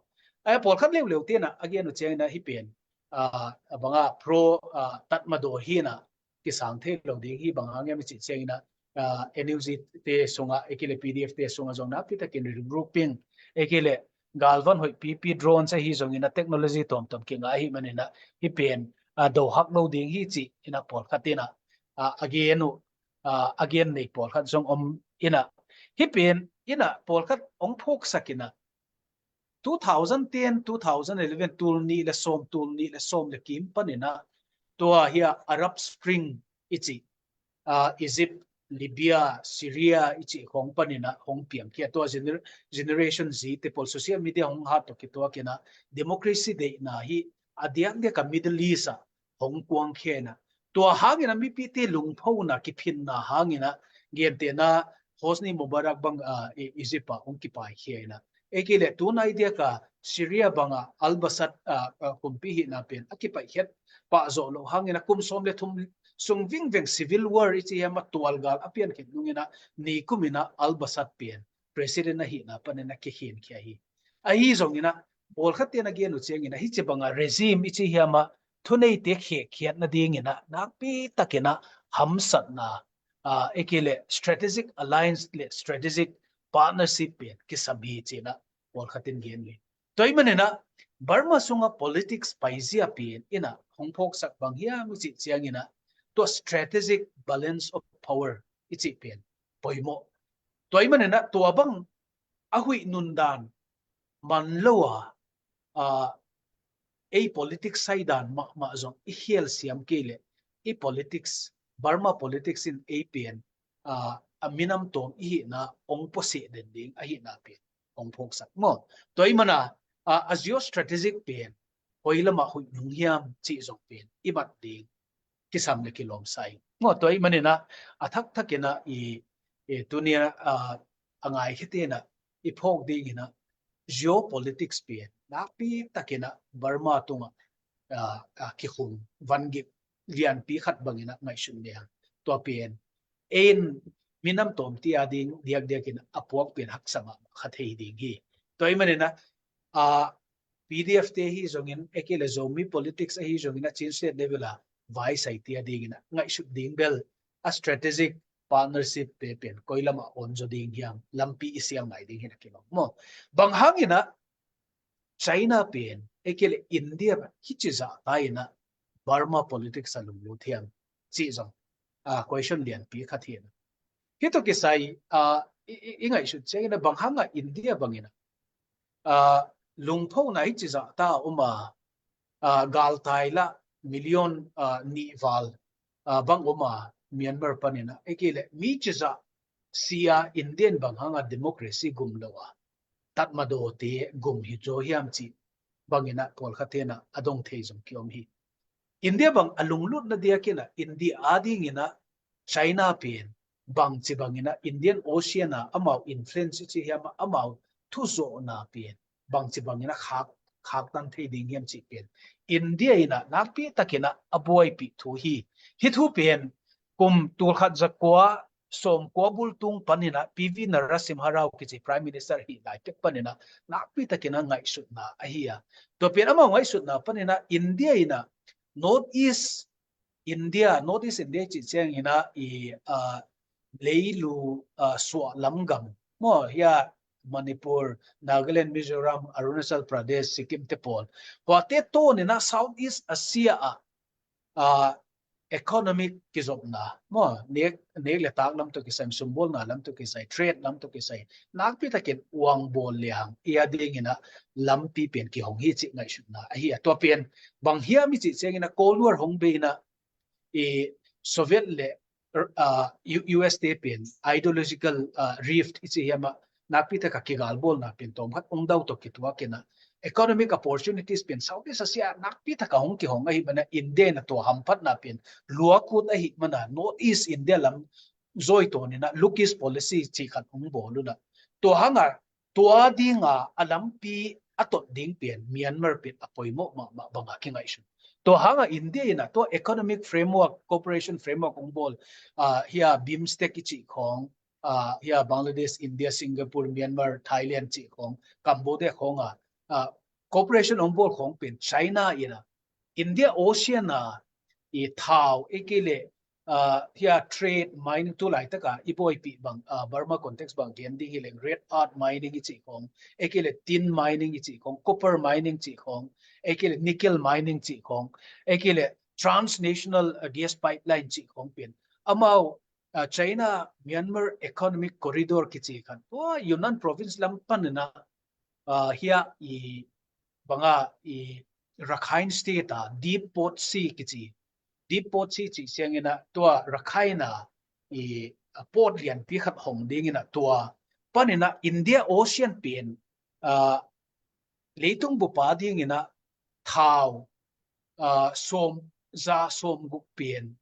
A pawlkhat leuleu ten ah a gen uh ciangin ah hih pen, ah, a banga pro, ah, Tatmadaw hi in ah kisang thei lo ding hi, bang hang hiam i cih ciangin ah, ah, N U G te sungah, ahih kei leh P D F te sungah zong nakpi takin regrouping, ahih kei leh galvan hoih pipi drones ahi zongin ah technology tuamtuam kingah ahih manin ah hih pen, ah, do hak lo ding hi ci-in ah pawlkhat in ah, ah, a gen uh, ah, a gen nei pawlkhat zong om in ah, hih pen in ah pawlkhat hong phawksak in ah, two thousand ten, two thousand eleven, tul nih le sawm, tul nih le sawm le kim panin ah, tua hi a Arab Spring i cih, ah, Egypt, Libya, Syria i cih khawng panin ah hong piangkhia, tua gener-, Generation Z te pawl social media hong hat tawh kituakin ah democracy deihna hi a diakdiak a Middle East ah hong kuangkhia in ah, tua hangin ah mipite lungphona, kiphinna hangin ah, gentehna Hosni Mubarak bang, ah, E-, Egypt ah hong kipaikhia in ah, ahih kei leh tunai diak a Syria bang ah Al-Assad, ah, ah, kumpi hihna pen a kipaihkhiat pah zawh loh hangin ah kum sawm le thum sung vingveng civil war i cih hiam a tualgal a piankhin nungin ah nikum in ah Al-Assad pen president ahihna panin a kikhenkhia hi. Ahi zongin ah pawlkhat ten a gen uh ciangin ah hih ci bang a regime i cih hiam a thuneite khekkhiat nadingin ah nakpi takin ah hamsatna, ah, ahih kei leh strategic alliance le strategic partnership pen kisam hi ci-in ah pawlkhat in gen uh hi. Tua ahih manin ah Burma sungah politics paizia pen in ah hong phawksak bang hiam i cih ciangin ah, tua strategic balance of power i cih pen poimawh. Tua ahih manin ah tua bang a huih nundan man lo a, ah, ei politics saidan mahmah zong i khial siam kei leh, i politics, Burma politics in ei pen, ah, a minam tawm i hihna hong puaseh den ding ahihna pen hong phawksak maw. Tua ahih manin ah, ah, a geostrategic pen koi lamah huih nung hiam cih zong pen i mat ding kisam le kilawm sa ing. Maw, tua ahih manin ah, a thakthak in ah i, i tuni a, a, a ngaikhiate in ah i phawk dingin ah geopolitics pen nakpi takin ah Burma tungah, a, a, kikhum vangik lianpi khat bangin ah ngaihsun leng, tua pen ei in minam tawmte a ding diakdiakin a puak pen haksa mahmah kha thei ding hi. Tua ahih manin a, a, P D F te ahi zongin, ahih kei leh Zomi politics ahi zongin a Chin State level a vai saite a dingin a ngaihsut ding bel a strategic partnership te pen koi lamah hong zaw ding hiam, lampi i siam ngai ding hi na kilawm maw. Bang hangin a China pen, ahih kei leh India pen hici zahta in a Burma politics a lunglut hiam cih zong, a, question lianpi khat hi na. Hih tawh kisai, a, i, i, i ngaihsut ciangin a bang hang a India bangin a, a, lungphona hici zahta a om a, a, galtai lah million, a, nih val, a, bang om a Myanmar panin a, ahih kei leh mi cizah sia India in bang hang a democracy gum lo a tatmadawte gum hi zaw hiam cih bangin a pawlkhat in a a dong thei zong kiom hi. India bang a lunglutna diakin a India a dingin a China pen bangci bangin a Indian Ocean a amau influence i ci hiam a amau thuzawhna pen bangci bangin a khak, khaktan thei ding hiam cih pen India in a nakpi takin a a buaipih thu hi. Hih thu pen kum tulkhat zakua sawmkua bul tung panin a P V Narasimha Rao kici Prime Minister hih lai tek panin a nakpi takin a ngaihsutna ahi a. Tua pen amau ngaihsutna panin a India in a North East India, North East India cih ciangin a i, a, leilu, a, suah lam gam maw, hia Manipur, Nagaland, Mizoram, Arunachal Pradesh, Sikkim te pawl, huate tawnin a South East Asia a, a, economic kizopna maw, nek, nek le tak lam tawh kisai, sumbawlna lam tawh kisai, trade lam tawh kisai, nakpi takin uang bawl liang i a dingin a lampi pen kihong hi cih ngaihsutna ahi a. Tua pen bang hiam i cih ciangin a Cold War hong bei in a i Soviet le, a, U-, U S te pen ideological, a, rift i ci hiam a nakpi taka kigalbawlna pen tawmkhat hong dau tawh kituakin a economic opportunities pen Southeast Asia nakpi taka hong kihong ahih manin a India in a tua hamphatna pen luakut ahih manin a North East India lam zawi tawnin a Look East policy cih khat hong bawl un a tua hang a tua dinga a lampi a tot ding pen Myanmar pen a poimawh mahmah banga kingaihsun. Tua hanga India in a tua economic framework, cooperation framework hong bawl, a, hia BIMSTEC i cih khawng, a, hia Bangladesh, India, Singapore, Myanmar, Thailand cih khawng, Cambodia khawng a, a, cooperation hong bawl khawng pen China in a India Ocean a i thau, ahih kei leh, a, hia trade mining tu laitaka i buaipih bang, a, Burma context bang gen ding hi leng rare earth mining i cih khawng, ahih kei leh tin mining i cih khawng, copper mining cih khawng, ahih kei leh nickel mining cih khawng, ahih kei leh transnational, a, gas pipeline cih khawng pen amau, a, China Myanmar Economic Corridor kici khan tua Yunnan province lam panin a, a, hia i banga i Rakhine State a Deep Port Sea kici, Deep Port Sea cih ciangin a tua Rakhine a i, a, port lianpi khat hong dingin a tua panin a India Ocean pen, a, leitung bup a dingin a thau, a, sawm, za sawmguk pen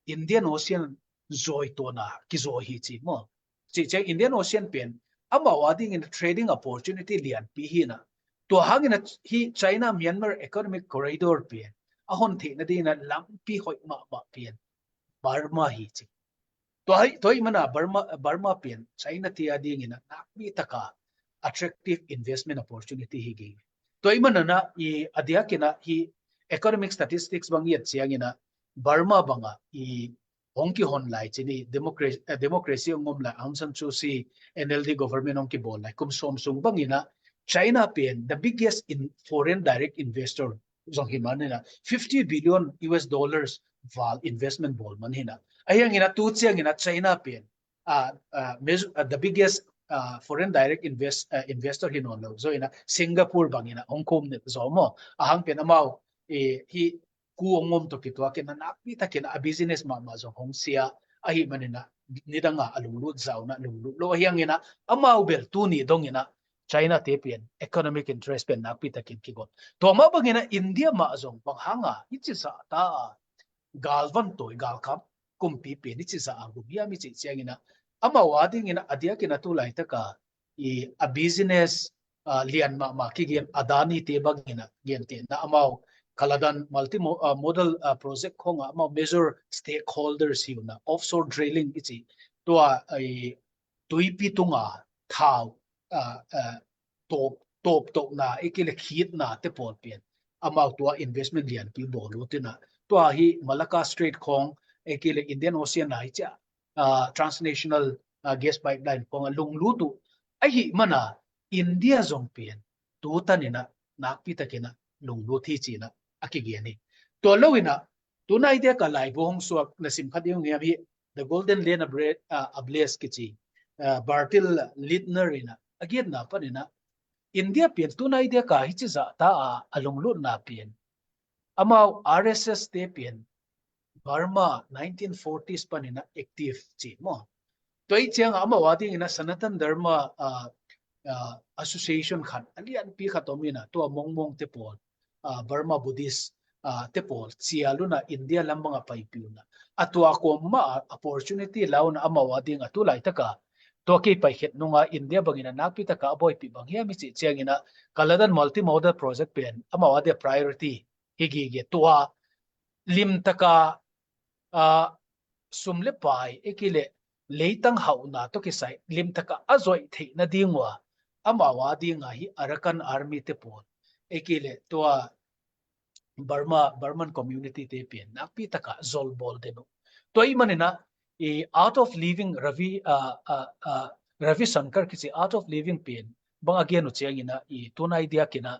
Indian Ocean zawi tawna kizawi hi ci maw. Cih ciang Indian Ocean pen amau a dingin trading opportunity lianpi hi na. Tua hangin a hi China Myanmar Economic Corridor pen a hon theihna dingin a lampi hoih mahmah pen Burma hi ci. Tua hi, tua hi mana Burma, Burma pen China te a dingin a nakpi taka attractive investment opportunity hi ging. Tua hi mana na i a diakin a hi economic statistics bang i et ciangin a Burma banga i hong kihon lai cin i democracy, eh, democracy hong om lai Aung San Suu Kyi N L D government hong kibawl lai kum sawm sung bangin a China pen the biggest in foreign direct investor zong hi manin a fifty billion U S dollars val investment bawl man hi na. Ahi hangin a tu ciangin a China pen, a, a, mez-, a, the biggest, a, foreign direct invest, a, investor hi nawn lo zaw in a Singapore bangin a hong khum nilh zaw maw. A hang pen amau, e, hi ku hong om tawh kituakin a nakpi takin a business mahmah zong hong sia ahih manin a nidang a a lunglut zaw na lunglut lo ahi hangin a amau bel tuni dongin a China te pen economic interest pen nakpi takin kigon. Tua mah bangin a India mah zong bang hanga hici zahta a galvan tawi galkap kumpi pen hici zah a gum hiam i cih ciangin a amau a dingin a a diakin a tu laitaka i a business, a, lian mahmah kigen Adani te bangin a gentehna amau Kaladan multi mo-, a, modal, a, project khawng a amau major stakeholders hi un a offshore drilling i cih tua tuipi tunga thau tawp tawptohna ei kei le khitna te pawl pen amau tua investment lianpi bawl uh tina, tua hi Malacca Strait khawng ei kei le Indian Ocean ah hi cia transnational gas pipeline khawng a lunglut uh ahi mana India zong pen tu taninah nakpi takinah lunglut hi cinah a kigen hi. Tua loinah tunai diaka laibu hong suak na sim kha ding hiam hi, The Golden Lane Ablaze kici Bertil Lintner inah a giatna paninah India pen tunai diaka hici zahta a a lunglutna pen amau R S S te pen Burma nineteen forties paninah active ci maw. Tua ih cianga amau a dingina Sanatan Dharma association khat a lianpi khat om ina tua mongmong te pawl Burma Buddhist te pawl cialuna India lam banga paipiuna a tua kawmma opportunity launa amau a dinga tu laitaka tua kei paikhet nunga India bangina nakpi taka a bawipi bang hiam i cih ciangina Kaladan multimodal project pen amau a dia priority hi gige tua limtaka sum le pai ei kei le leitang hauhna tawh kisai limtaka a zoih theihna ding uh a amau a dinga hi Arakan Army te pawl ei kei le tua Burma Burman community te pen nakpi taka zolbawl den uh. Tua ih manina i Art of Living Ravi Ravi Shankar kici Art of Living pen bang a gen uh ciangina i tunai diakina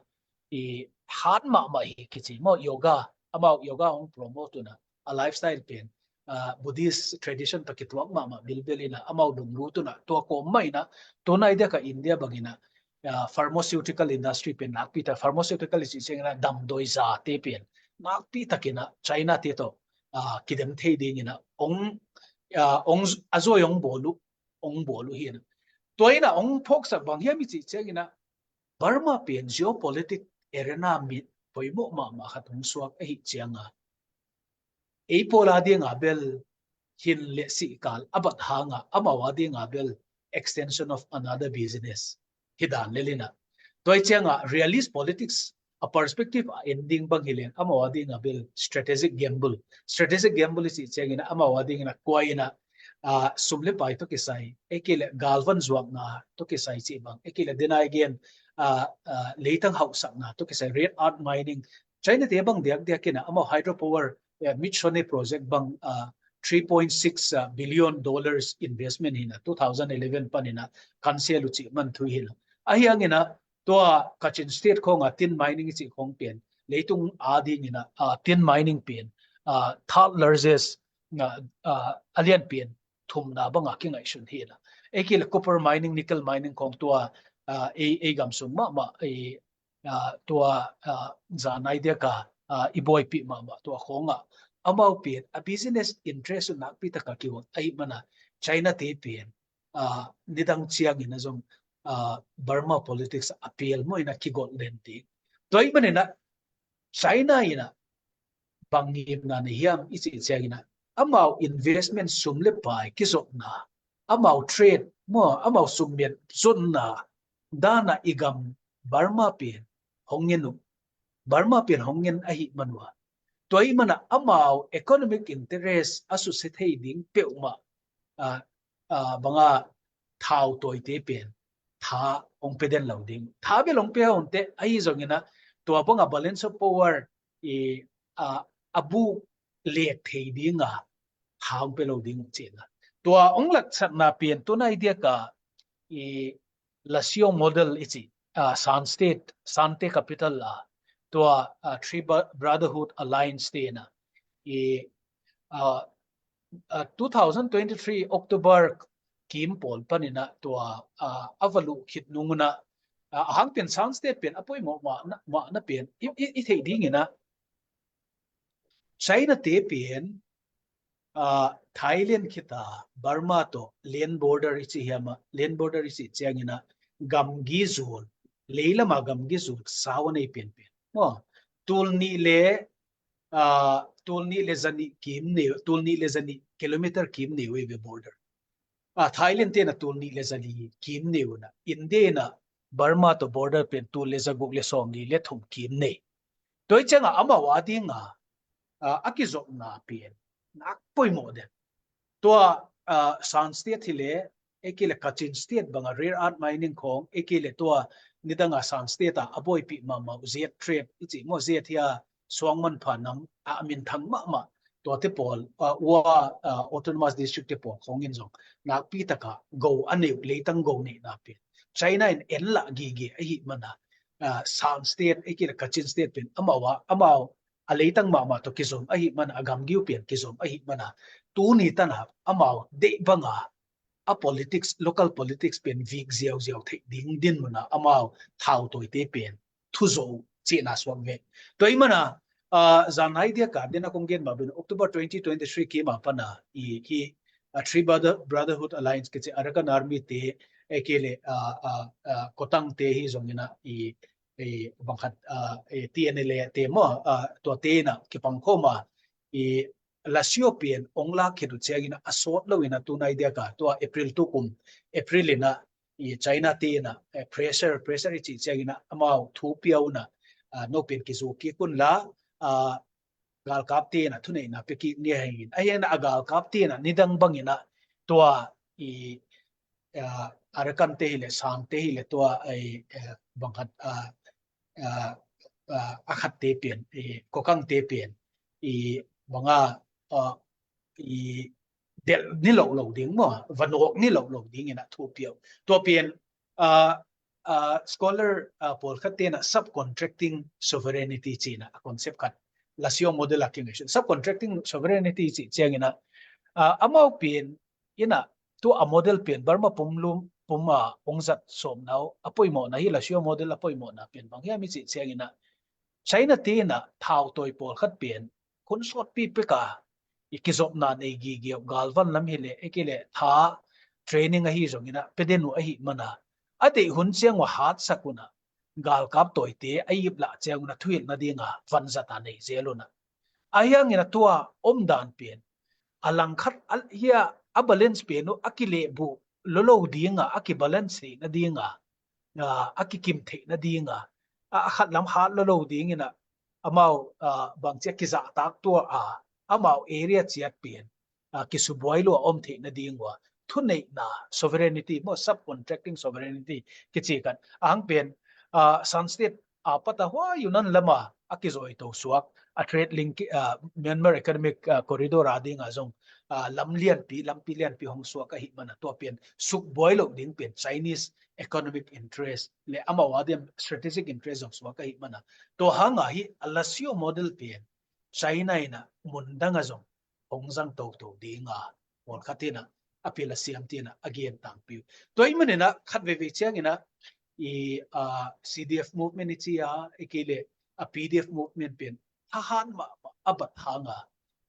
i hat mahmah hi kici maw yoga amau yoga hong promote una a lifestyle pen Buddhist tradition tawh kituak mahmah bilbel ina amau lunglut una tua kawmma ina tunai diaka India bangina pharmaceutical industry pen nakpi tak pharmaceutical i cih ciangina damdawi zate pen nakpi takina China te tawh kidem thei dingina ong ong a zawi ong bawl uh ong bawl uh hi ina tua ina ong phawksak bang hiam i cih ciangina Burma pen geopolitic arena mi poimawh mahmah khat hong suak ahi cianga ei pawl a dinga bel hin le sihkal a bat hanga amau a dinga bel extension of another business hi dan lelina tua ih cianga realist politics a perspective a ending bang hi len amau a dinga bel strategic gamble strategic gamble i cih ciangina amau a dingina kuaina sum le pai tawh kisai ei kei le galvan zuakna tawh kisai cih bang ei kei le denai gen leitang hauhsakna tawh kisai rare earth mining China te bang diakdiakina amau hydropower Michonne project bang three point six billion dollars investment hina two thousand eleven panina cancel uh cih man thu hina ahiangina tua Kachin state khawnga tin mining i cih khawng pen leitung a dingina tin mining pen third largest a lian pen thumna banga kingaihsun hina ei kei le copper mining nickel mining khawng tua ei ei gam sung mahmah tua zanai diaka i buaipih mahmah tua khawnga amau pen a business interest nakpi taka kiwak ahi mana China te pen nidang ciangina zong Burma politics a pial mawina kigolh len ding tua ih manina China ina bang ngimna na hiam i cih ciangina amau investment sum le pai kizopna amau trade maw amau summiat zonna dana i gam Burma pen hong ngen uh Burma pen hong ngen ahi manua tua ih mana amau economic interest a susia thei ding peuhmah banga thau tawite pen tha hong pe den lo ding tha bel hong pe hong te ahi zongina tua banga balance of power i a buk lek thei dinga tha hong pe lo ding uh cina tua hong latsakna pen tunai diaka i Lasiyo model i cih Shan state Shante capital a tua Three Brotherhood Alliance te na i two thousand twenty-three October kim pawl panina tua a va luh khit nunguna a hangpen Shan state pen a poimawh mahna pen i theih dingina China te pen Thailand khita Burma tawh land border i cih hiama land border i cih ciangina gamgi zul leilama gamgi zul sau a nei penpen maw tul nih le tul nih le zanih kim nei tul nih le zanih kilometer kim nei ve border Thailand tena tul nih le zali kim nei una India ina Burma tawh border pen tul le zaguk le sawmli le thum kim nei tua ih cianga amau a dinga a kizopna pen nak poimawh den tua uh, Shan State hi le, ei kei le Kachin State banga rare earth mining khong, ei kei le tua nidanga Shan State a a buaipih mahmah uh Z trade i cih maw, Z hia suang manpha nam a minthang mahmah tuate pawl, uh, ua, uh, autonomous district te pawl khong in zong nakpi taka go a neih, leitang go neihna pen China in en lah gige ahih mana, uh, Shan State ei kei le Kachin State pen amau a, amau a leitang mahmah tawh kizom ahih mana, a gamgiu pen kizom ahih mana, tuni tana amau deih banga a politics, local politics pen vik ziauziau theih ding dinmuna amau thautawite pen thuzo cihna suak ve. Tua ahih mana, uh, zanhai diaka dena kong gen mah bena October twenty twenty-three kima pana i hi, uh, Three Brother-, Brotherhood Alliance kici Arakan Army te, ei kei le, uh, uh, uh, Kotang te hi zongina i, i bangkhat, uh, i T N L A te maw, uh, tuate ina kipangkhawma i Lasio pen ong lak khit uh ciangina a sawt lo ina tunai diaka tua April tukum, April ina i China te ina, eh, pressure, pressure i cih ciangina amau thu pia una, ah, no pen kizuk kik un la, ah, galkap te ina thuneihna pia kik ni ahi in. Ahi ina a galkap te ina nidang bangina tua i, ah, Arakan te hi le, Shan te hi le, tua ai, eh, bangkhat, ah, ah, ah, a khat te pen, i Kokang te pen, i banga, ah, i delh ni lohlo ding maw, va nawk ni lohlo ding ina thu pia uh. Tua pen, ah, ah, scholar, ah, pawlkhat te ina subcontracting sovereignty cihna a concept khat Lasio model a kingaihsun. Subcontracting sovereignty cih ciangina, ah, amau pen ina tua a model pen Burma pumlum puma ong zat sawmna uh a poimawhna hi, Lasio model a poimawhna pen bang hiam i cih ciangina China te ina thautawi pawlkhat pen hun sawtpi peka i kizopna nei gige uh, galvan lam hi le, ei kei le tha training ahi zongina pia den uh ahih mana a deih hun ciang uh a hatsak una galkap tawite a ip lah ciang una thuhilh nadinga vanzata nei zel una. Ahi hangina tua omdan pen a langkhat a, hia a balance pen uh a kilehbuh lolo dinga, a kibalance theih nadinga, ah, a kikim theih nadinga, ah, a khat lam hat lolo dingina amau, ah, bangci a kizahtak tua a, amau area ciat pen, ah, kisubuai lua om theih nading ua thuneihna sovereignty maw, subcontracting sovereignty kici khat a hang pen, ah, Shan State a pata huai Yunnan lama a kizawi to suak, a trade link, ah, Myanmar Economic, ah, Corridor a dinga zong, ah, lam lianpi, lampi lianpi hong suak ahih mana tua pen sukbuai lo ding pen Chinese economic interest le amau a diam strategic interest zong suak ahih mana tua hanga hi a Lasio model pen China ina mundanga zong hong zang toto dinga pawlkhat ina a pil a siam tina a gen tangpi uh. Tua ahih manina khat veivei ciangina i, ah, C D F movement i ci a, i kei le a P D F movement pen thahat mahmah a bat hanga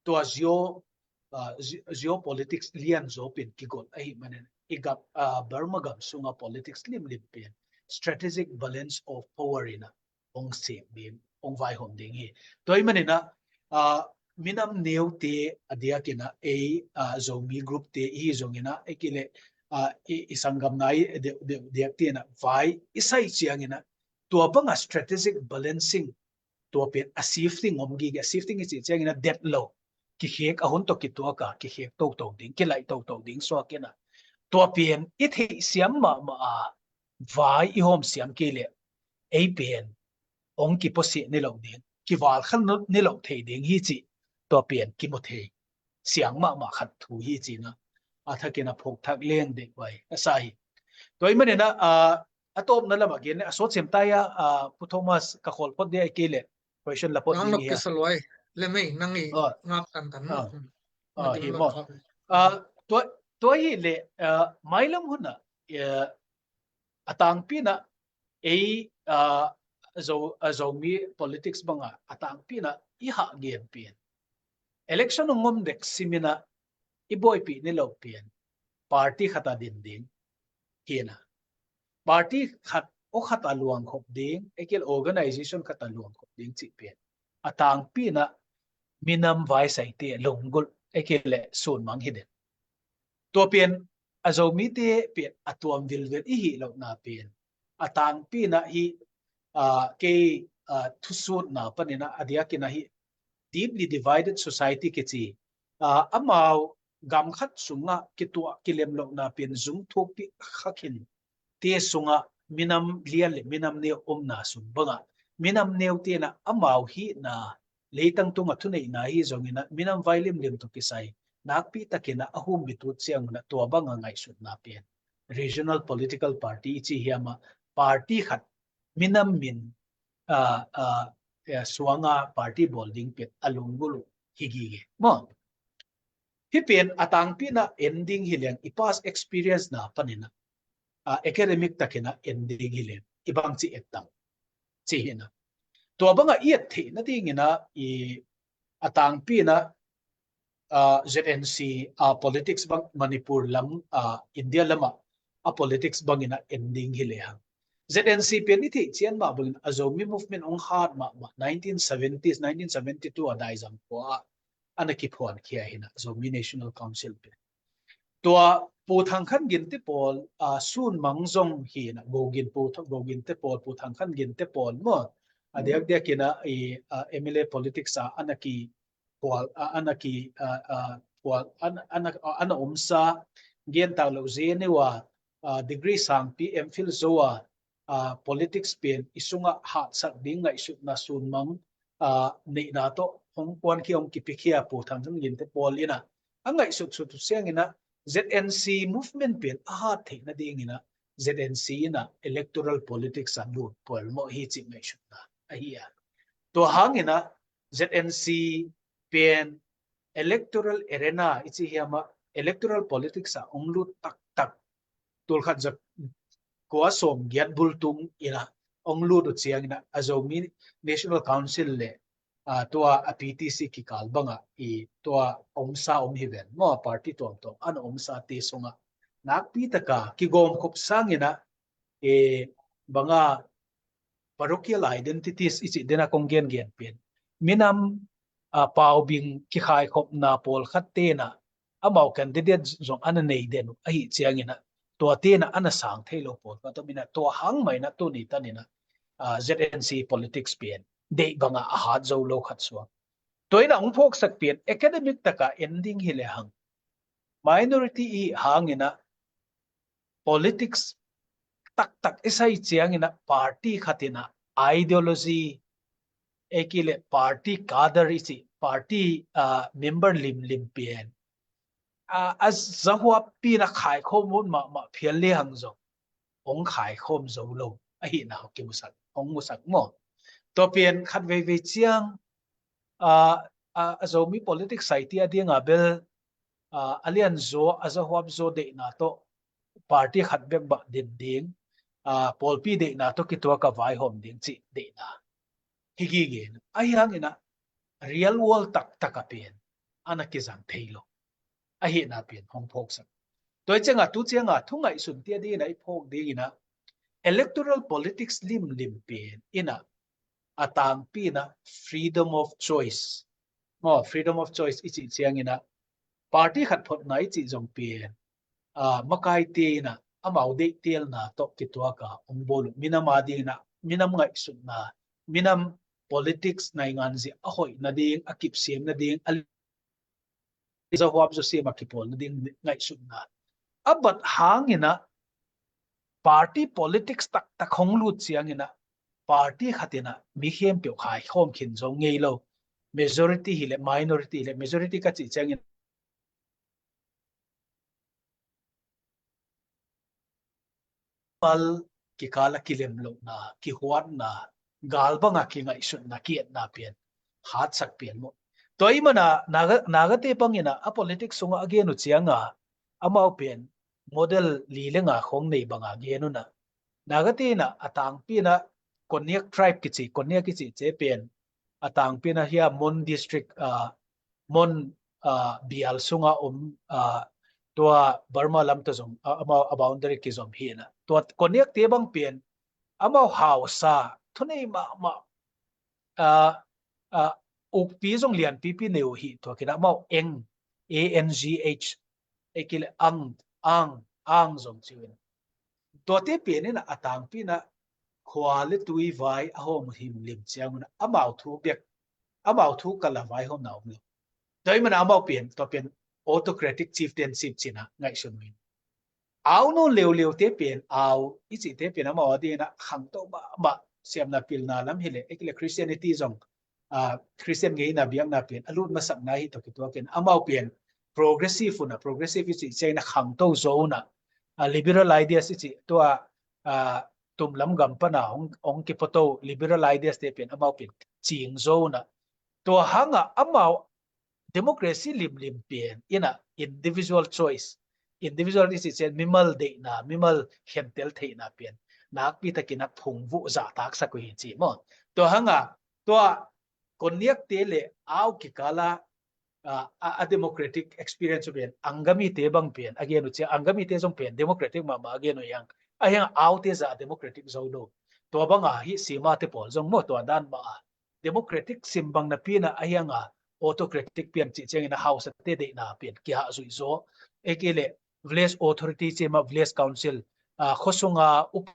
tua geo, ah, ge-, geopolitics lian zaw pen kigol ahih manin i gam, ah, Burma gam sunga politics limlim pen strategic balance of power ina hong sem ding, hong vaihawm ding hi. Tua ahih manina, ah, minam neute a diakina ei, ah, Zomi group te i hi zongina, ei kei le, ah, i, i sanggamna i deuh, deuh, diak tina vai i sai ciangina tua banga strategic balancing tua pen a shifting om gige, a shifting i cih ciangina det lo, kikhek a hun tawh kituaka, kikhek toto ding, kilaih toto ding suakina tua pen i theih siam mahmah a vai i hawm siam kei le ei pen hong kipuasih ni lo ding, kivalkhal ni lo thei ding hi cih tua pen kimu thei siang mahmah khat thu hi cina a thakin a phawk thak leng dek vai a sa hi. Tua ahih manina, ah, a tawpna lamah gen le a sawt sem tai a, ah, Pu Thomas ka khawl phot dia i kei le question la phot ding hi a. Kisa luai le mei nang i ngak tan tan. Ah, hi maw. Ah, tua, tua hi le, ah, mailam huna, ah, a tangpina ei, ah, Zo, ah, Zomi politics banga a tangpina i hah gen pian. Election hong om dek simina i buaipih ni lo pian. Party khata din ding hina. Party khat, aw khata luangkhop ding, ei kei le organization khata luangkhop ding cih pian. A tangpina minam vaisaite lunggulh, ei kei le sunmang hi den. Tua pian a Zomite pian a tuam vilvel i hih lohna pian a tangpina hi, ah, kei, ah, thusutna panina a diakina hi deeply divided society kici, ah, amau gam khat sungah kituah kilem lohna pen zung thukpih kha khin te sungah minam lian le minam neu omna sung bangah minam neu tenah amau hihna leitang tungah thuneihna hi zonginah minam vai limlim tawh kisai nakpi takinah a hum bitut ciangunah tua banga ngaihsutna pen regional political party i ci hiamah party khat minam min a, a, a, suanga party bawl ding pen a lunggulh uh hi gige maw? Hih pen a tangpinah en ding hi leng i past experience na paninah a, academic takinah en ding hi leng i bangci et tam ci hinah tua bangah i et theih nadinginah i a tangpinah a, Z N C a politics bang Manipur lam a, India lamah a politics banginah en ding hi lehang Z N C pen i theih cian mah bangin a Zomi movement hong hat mahmah nineteen seventies, nineteen seventy-two a daizam khua ah ana kiphuan khia hinah Zomi National Council pen tua Pu Thang Khan Gin te pawl a, Sun Mang zong hinah Go Gin Pu Tha- Go Gin te pawl, Pu Thang Khan Gin te pawl maw a diakdiakinah i a, M L A politics a ana ki kual a, ana ki a, a, kual ana, ana, ana omsa gen tak lo J N U a, a, degree sangpi M Phil zo a, a, politics pen i sungah hatsak ding ngaihsutna Sun Mang a, neihna tawh hong kuan khia hong kipikhia Pu Thang Khan Gin te pawl inah a ngaihsut sut sianginah Z N C movement pen a hat theih nadinginah Z N C inah electoral politics a lut pawl mawh hi cih ngaihsutna ahi a. Tua hanginah Z N C pen electoral arena i ci hiamah electoral politics ah hong lut taktak tulkhat za kua sawm giat bultung inah hong lut uh cianginah a Zomi National Council le a, tua a P T C kikal bangah i tua omsa om hi ven maw a party tuamtuam ana omsa te sungah nakpi taka kigawmkhop sanginah e banga parochial identities i cih dena kong gengen pen minam a, paubing kikhaikhopna pawlkhat tenah amau candidate zong ana nei den uh ahi cianginah tua tenah ana sang thei lo pawlkhat om inah tua hang mah inah tuni taninah a, Z N C politics pen deih bangah a hat zo lo khat suak. Tua inah hong phawksak pen academic takah en ding hi lehang minority i hanginah politics taktak i sai cianginah party khatinah ideology ei kile party cadre i cih party a, member limlim pen a, a zahuappina khaikhawm ut mahmah phial lehang zong hong khaikhawm zo lo ahihna hong kimusak hong musak maw? Tua pen khat veivei ciang a, a, a Zomi politics saiti a dinga bel a, a lianzaw a zahuapzaw deihna tawh party khat bek bah din ding a, pawlpi deihna tawh kituak a vaihawm ding cih deihna hi gige inah ahi hanginah real world taktak a pen ana kizang thei lo ahihna pen hong phawksak. Tua i ciangah tu ciangah thu ngaihsun tia dinginah i phawk dinginah electoral politics limlim pen inah a tangpinah freedom of choice maw freedom of choice i cih cianginah party khat photna i cih zong pen a, makaite inah amau deihtelna tawh kituaka hong bawl uh minam a dinginah minam ngaihsutna minam politics nainganzia a hoih nading a kipsiam nading a zahuap zawsiam a kipawl nading ngaihsutna a bat hanginah party politics taktak hong lut cianginah party khatinah mi khempeuh khaikhawm khin zo ngei lo majority hileh minority hileh majority ka cih ciangin pal kikala kilem lohna kihuatna gal banga kingaihsutna kietna pian hatsak pian maw? Tua i mana naga, nagate pangina a politics sunga a gen uh cianga amau pian model li le nga khong nei banga gen una nagate ina a tangpina Konyak tribe kici Konyak kici ce pian a tangpina hia Mon district a Mon a bial sunga om a tua Burma lam ta zong a amau a boundary kizom hina tua Konyak te bang pian amau hausa thunei mahmah a a ukpi zong lianpipi neu hi tua kina amau eng A N G H ekile ang ang ang zong ciwin tuate pianina a tangpina khua le tui vai a hawm him lim cianguna amau thu bek amau thu kala vai hawm na om lo. Tua i mana amau pian tua pian autocratic chieftainship ci-in ah ngaihsun uh hi. Au nawn leuleu te pen, au i cihte pen amau adingin ah khangto mahmah, siamna pilna lam hileh, ei kei leh Christianity zong, ah, Christian ngeina biakna pen a lut masakna hi tawh kituakin amau pen progressive un ah, progressive i cih ciangin ah khangto zo un ah, ah, liberal ideas i cih tua, ah, tumlam gam pan a hong, hong kipuato liberal ideas te pen amau pen cing zo un ah, tua hangah amau democracy limlim pen in ah individual choice, individual i cih ciang mimal deihna, mimal khentel theihna pen nakpi takin ah phungvuh zahtaksak uh hi ci maw. Tua hangah tua Konyak te le au kikal ah, ah, a, a democratic experience uh pen Angami te bang pen a gen uh ciang, Angami te zong pen democratic mahmah a gen uh hi hang. Ahi hang au te zah democratic zo lo. Tua bang a hih Sima te pawl zong maw tua dan mah a democratic sim bang napi in ah, ahi hang a autocratic pian cih ciangin ah hausa te deihna pen kihahzuih zaw. Ei kei leh village authority ci mah, village council, ah, khuasung a up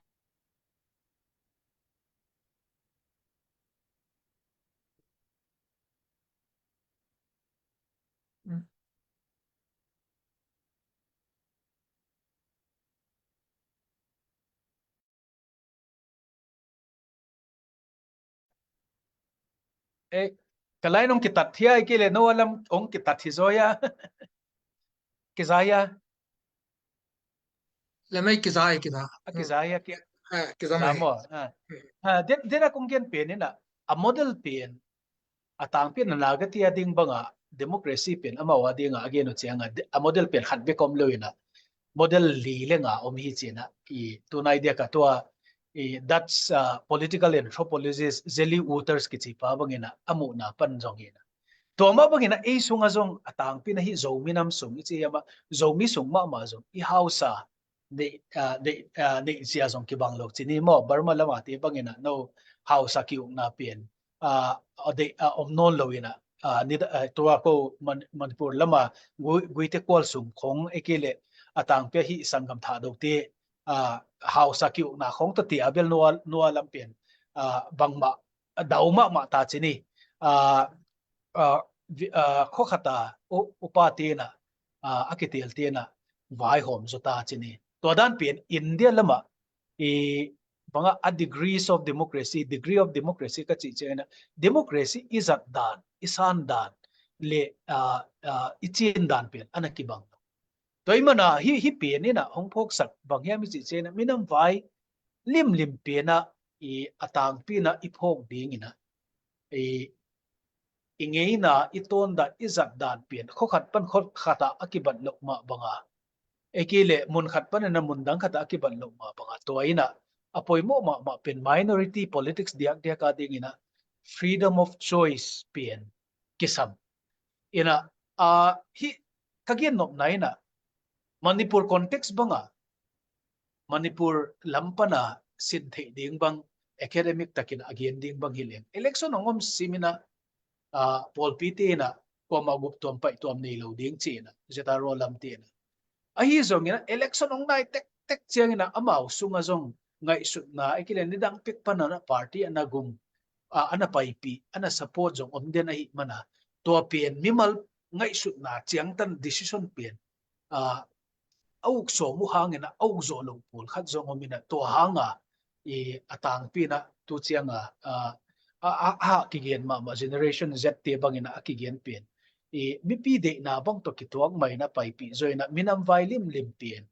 Eh, ka line hong kitat hia, ei kei leh no a lam hong kitat hi zaw hia. Kiza hia. Lemei kiza, kiza. A kiza hia ki. Ha, kiza mai. Lamo. Ha. Ha, den, den a kong gen pen in ah, a model pen, a tangpi in ah Naga te a ding bang a democracy pen amau a ding a a gen uh ciang a, de-, a model pen khat bek om lo in ah, model li le nga om hi ci-in ah, i tunai diak a tua, i Dutch, ah, political anthropologist Zélie Wouters kici pa bangin ah a muhna pan zong hi in ah. Tua mah bangin ah ei sungah zong a tangpi in ah hih Zomi nam sung i ci hiam ah, Zomi sung mahmah zong i hausa neih, ah, neih, ah, neihzia zong kibang lo ci ni maw. Burma lam a te bangin ah no hausa ki-ukna pen, ah, a deih, ah, om nawn lo in ah, ah, ni, ah, tua ko Man-, Manipur lam a Gui-, Guite kual sung khong ei kei leh a tangpi ah hih sanggam Thadou te, ah, hausa ki-ukna khong tawh te a bel no a, no a lam pen, ah, bangmah a dau mahmah ta ci ni. Ah, ah, vi-, ah, khua khat a u-, upa te in ah, ah, a kiteel te in ah vaihawm zaw ta ci ni. Tua dan pen India lam ah i bang a, a degrees of democracy, degree of democracy ka cih ciangin ah democracy i zat dan, i san dan le, ah, ah, i cin dan pen a na kibang. Tua ahih man ah hih, hih pen in ah hong phawksak bang hiam i cih ciangin ah minam vai limlim pen ah i a tangpi in ah i phawk dingin ah i, i ngeina, i tawn dan, i zat dan pen khua khat pan khua khat ah a kibat loh mah bang a, ei kei leh mun khat panin ah mun dang khat ah a kibat loh mah bang a, tua in ah a poimawh mahmah pen minority politics diakdiak a dingin ah freedom of choice pen kisam. In ah, ah, hih ka gen nopna in ah Manipur context bang a, Manipur lam pan a sin theih ding bang, academic takin a gen ding bang hi leng, election hong om sim in ah, ah, pawlpi te in ah kuamah gup tuam paih tuam nei lo ding ci in ah, Z R O lam te in ah. Ahi zongin ah election hong nai tektek ciangin ah amau sungah zong ngaihsutna, ei kei leh nidang pek pan a na party a na gum, ah, a na paipih, a na support zong om den ahih man a, tua pen mimal ngaihsutna ciangtan decision pen, ah, a uk sawm uh hangin ah a uk zawh loh pawl khat zong om in ah, tua hang a i a tangpi in ah tu ciang a, ah, a, a, a kigen mahmah Generation Z te bangin ah a kigen pen i mipi deihna bang tawh kituak mah in ah paipih zaw in ah minam vai limlim pen,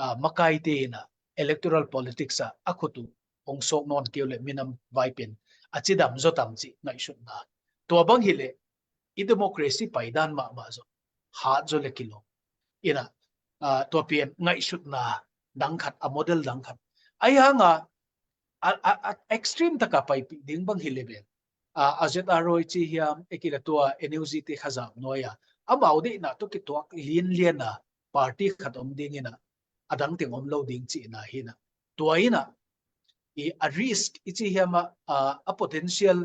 ah, makaite in ah electoral politics ah a khut uh hong sawk nawn kei uh leh minam vai pen a cidam zaw tam cih ngaihsutna. Tua bang hi leh i democracy paidan mahmah zaw hat zaw leh kilawm. In ah, ah, tua pen ngaihsutna dang khat, a model dang khat. Ahi hang a, a, a, a extreme tak a paipih ding bang hi leh pen, ah, a Z R O i ci hiam, ei kei leh tua N U G te kha zau nuai a, amau deihna tawh kituak lianlian a party khat om dingin ah, a dang teng om lo ding cihna hi in ah. Tua in ah i a risk i ci hiam ah, ah, a potential,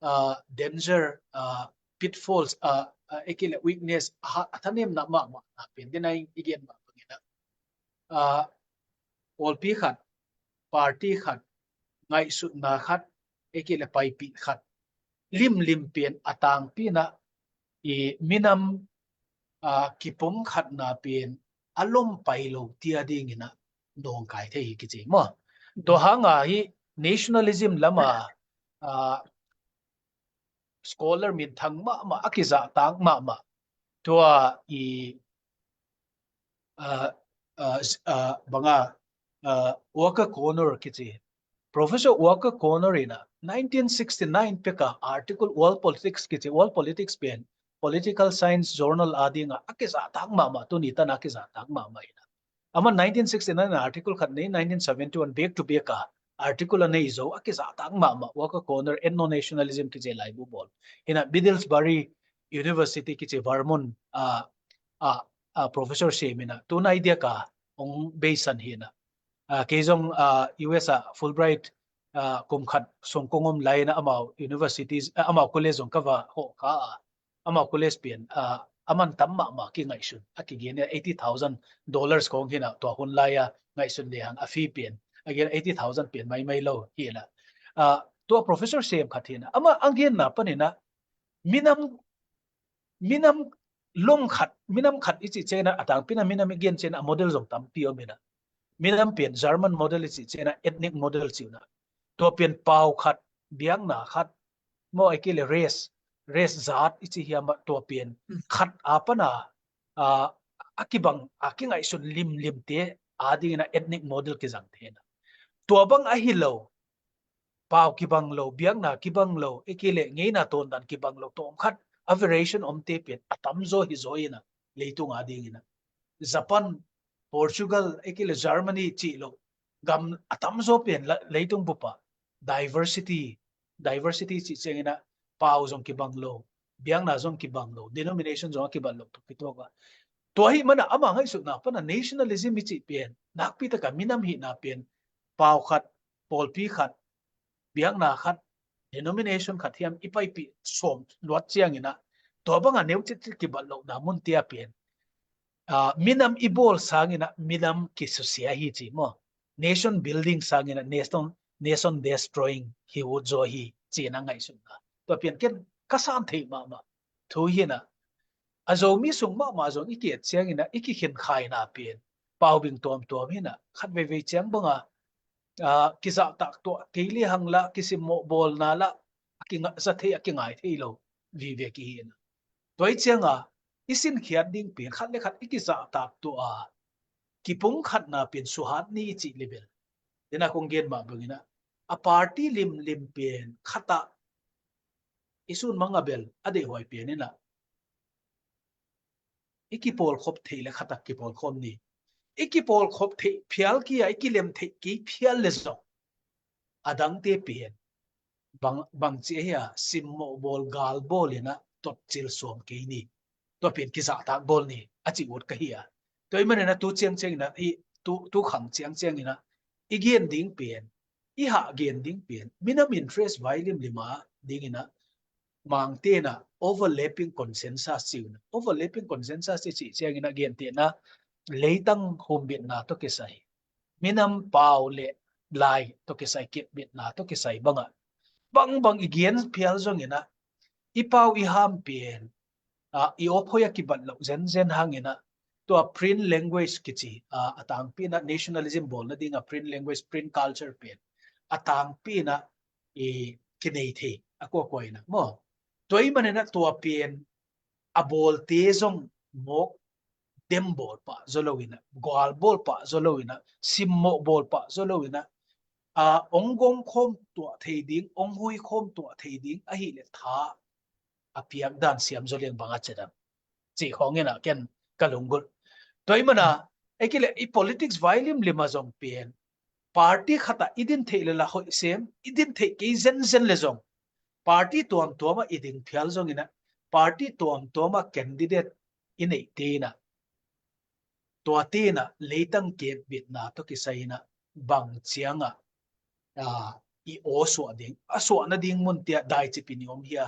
ah, danger, ah, pitfalls, ah, ah, ei kei leh weakness, ah, a thanemna mahmah na pen den a i gen mah bangin ah, ah, pawlpi khat, party khat, ngaihsutna khat, ei kei leh paipih khat limlim pen a tangpi in ah i minam a, kipumkhatna pen a lom pai lo tia dingin a nawngkai thei hi kici maw. Tua hanga hi nationalism lama, a, scholar minthang mahmah a kizahtak mahmah tua i, a, a, a, banga, a, Walker Connor kici, Professor Walker Connor in a nineteen sixty-nine peka article World Politics kici, World Politics pen political science journal a dinga a kizahtak mahmah, tuni tana a kizahtak mahmah in a, aman nineteen sixty-nine article khat nei, nineteen seventy-one back to back a article a nei zo a kizahtak mahmah, Walker Connor Ethno-Nationalism kici laibu bawl. Hi in a Middlebury University kici Vermont a, a, a professor sem in a, tunai diaka hong beisan hi in a. A, kei zong, a, U S a Fulbright, a, kum khat sung kong om lai in a amau universities, a, amau college zong ka va hawh kha a, amau college pen, a, aman tam mahmah kingaihsun a kigen a, eighty thousand dollars kong hi in a, tua hun lai a ngaihsun le hang a fee pen a gen eighty thousand pen maimai lo hi in a. A, tua professor sem khat hi in a, ama a genna pan in a minam, minam lom khat, minam khat i cih ciangin a, a tangpi in a minam i gen ciangin a model zong tampi om in a. Minam pen German model i cih ciangin a ethnic model ci uh in a. Tua pen pau khat, biakna khat, maw, ahih kei leh race, race zat i cih hiam a, tua pen khat a pan a, a, a kibang, a kingaihsun limlimte a dingin a ethnic model kizang thei in a. Tua bang ahi lo, pau kibang lo, biakna kibang lo, ahih kei leh ngeina tawndan kibang lo, tawm khat a variation omte pen a tamzaw hi zaw in a, leitung a dingin a. Japan, Portugal, ahih kei leh Germany cih lo, gam a tamzaw pen la-, leitung bup a diversity, diversity cih ciangin a pau zong kibang lo, biakna zong kibang lo, denomination zong a kibang lo tawh kituak a. Tua ahih man a ama ngaihsutna pan a nationalism i cih pen, nakpi tak a minam hihna pen, pau khat, pawlpi khat, biakna khat, denomination khat hiam i paipih sawm luat ciangin a, tua bang a neu citcit kibat lohna munte a pen, a, minam i bawl sangin a, minam kisusia hi ci maw. Nation building sangin a, nation, nation destroying hi ut zaw hi ci in a ngaihsutna. Tua pen ken ka san thei mahmah thu hi in a. A Zomi sung mahmah zong i ki-et ciangin a, i kikhinkhaina pen paubing tuamtuam hi in a, khat veivei ciang bang a, a, kizahtak tuah kei le hang la, kisimmawh bawlna la, a kingah za thei, a kingai thei lo vive kihi in a. Tua ahih ciang a, i sinkhiat ding pen khat le khat i kizahtak tuah a, kipumkhatna pen suhat ni i cih le bel, tu in a kong gen mah bangin a, a party limlim pen khat ah i sun mang a bel a deihhuai pen in a, i kipawlkhop theih le khat ah kipawlkhop ni. I kipawlkhop theih phial kei a, i kilem theih kei phial le zong, a dangte pen bang, bangci ahi a, simmawh bawl, gal bawl in a, totcil suam kei ni. Tua pen kizahtak bawl ni, a ci ut ka hi a. Tua ahih man in a, tu ciangciang in a, i, tu, tu khang ciangciang in a, i gen ding pen, i hah gen ding pen, minam interest vai limlim a dingin a, Mangte in a overlapping consensus ci uh in a. Overlapping consensus i cih ciangin a, gentehna, leitang humbitna tawh kisai, minam pau le lai tawh kisai, kepbitna tawh kisai bang a, bangbang i gen phial zongin a, i pau i ham pen, a, i awphoih a kibat loh zenzen hangin a, tua print language kici, a, a tangpi in a nationalism bawlna ding a print language, print culture pen a tangpi in a, i kinei thei a kuakua in a maw. Tua ahih man in a, tua pen a bawlte zong mawk dem bawl pah zaw lo in a, gal bawl pah zaw lo in a, simmawh bawl pah zaw lo in a, a, ong gawm khawm tuah thei ding, ong hui khawm tuah thei ding ahih leh tha a piak dan siam zaw liang bang a ci dam. Cih khawng in a ken ka lunggulh. Tua ahih man a, ahih kei leh i politics vai limlim a zong pen, party khat ah i din theih le la hoih sem, i din theih kei zenzen le zong, party tuamtuam ah i ding phial zongin a, party tuamtuam ah candidate i neihte in a, tuate in a leitang kepbitna tawh kisai in a, bang ciang a, a, i aw suah ding, a suah nading munte ah daicip in i om hi a,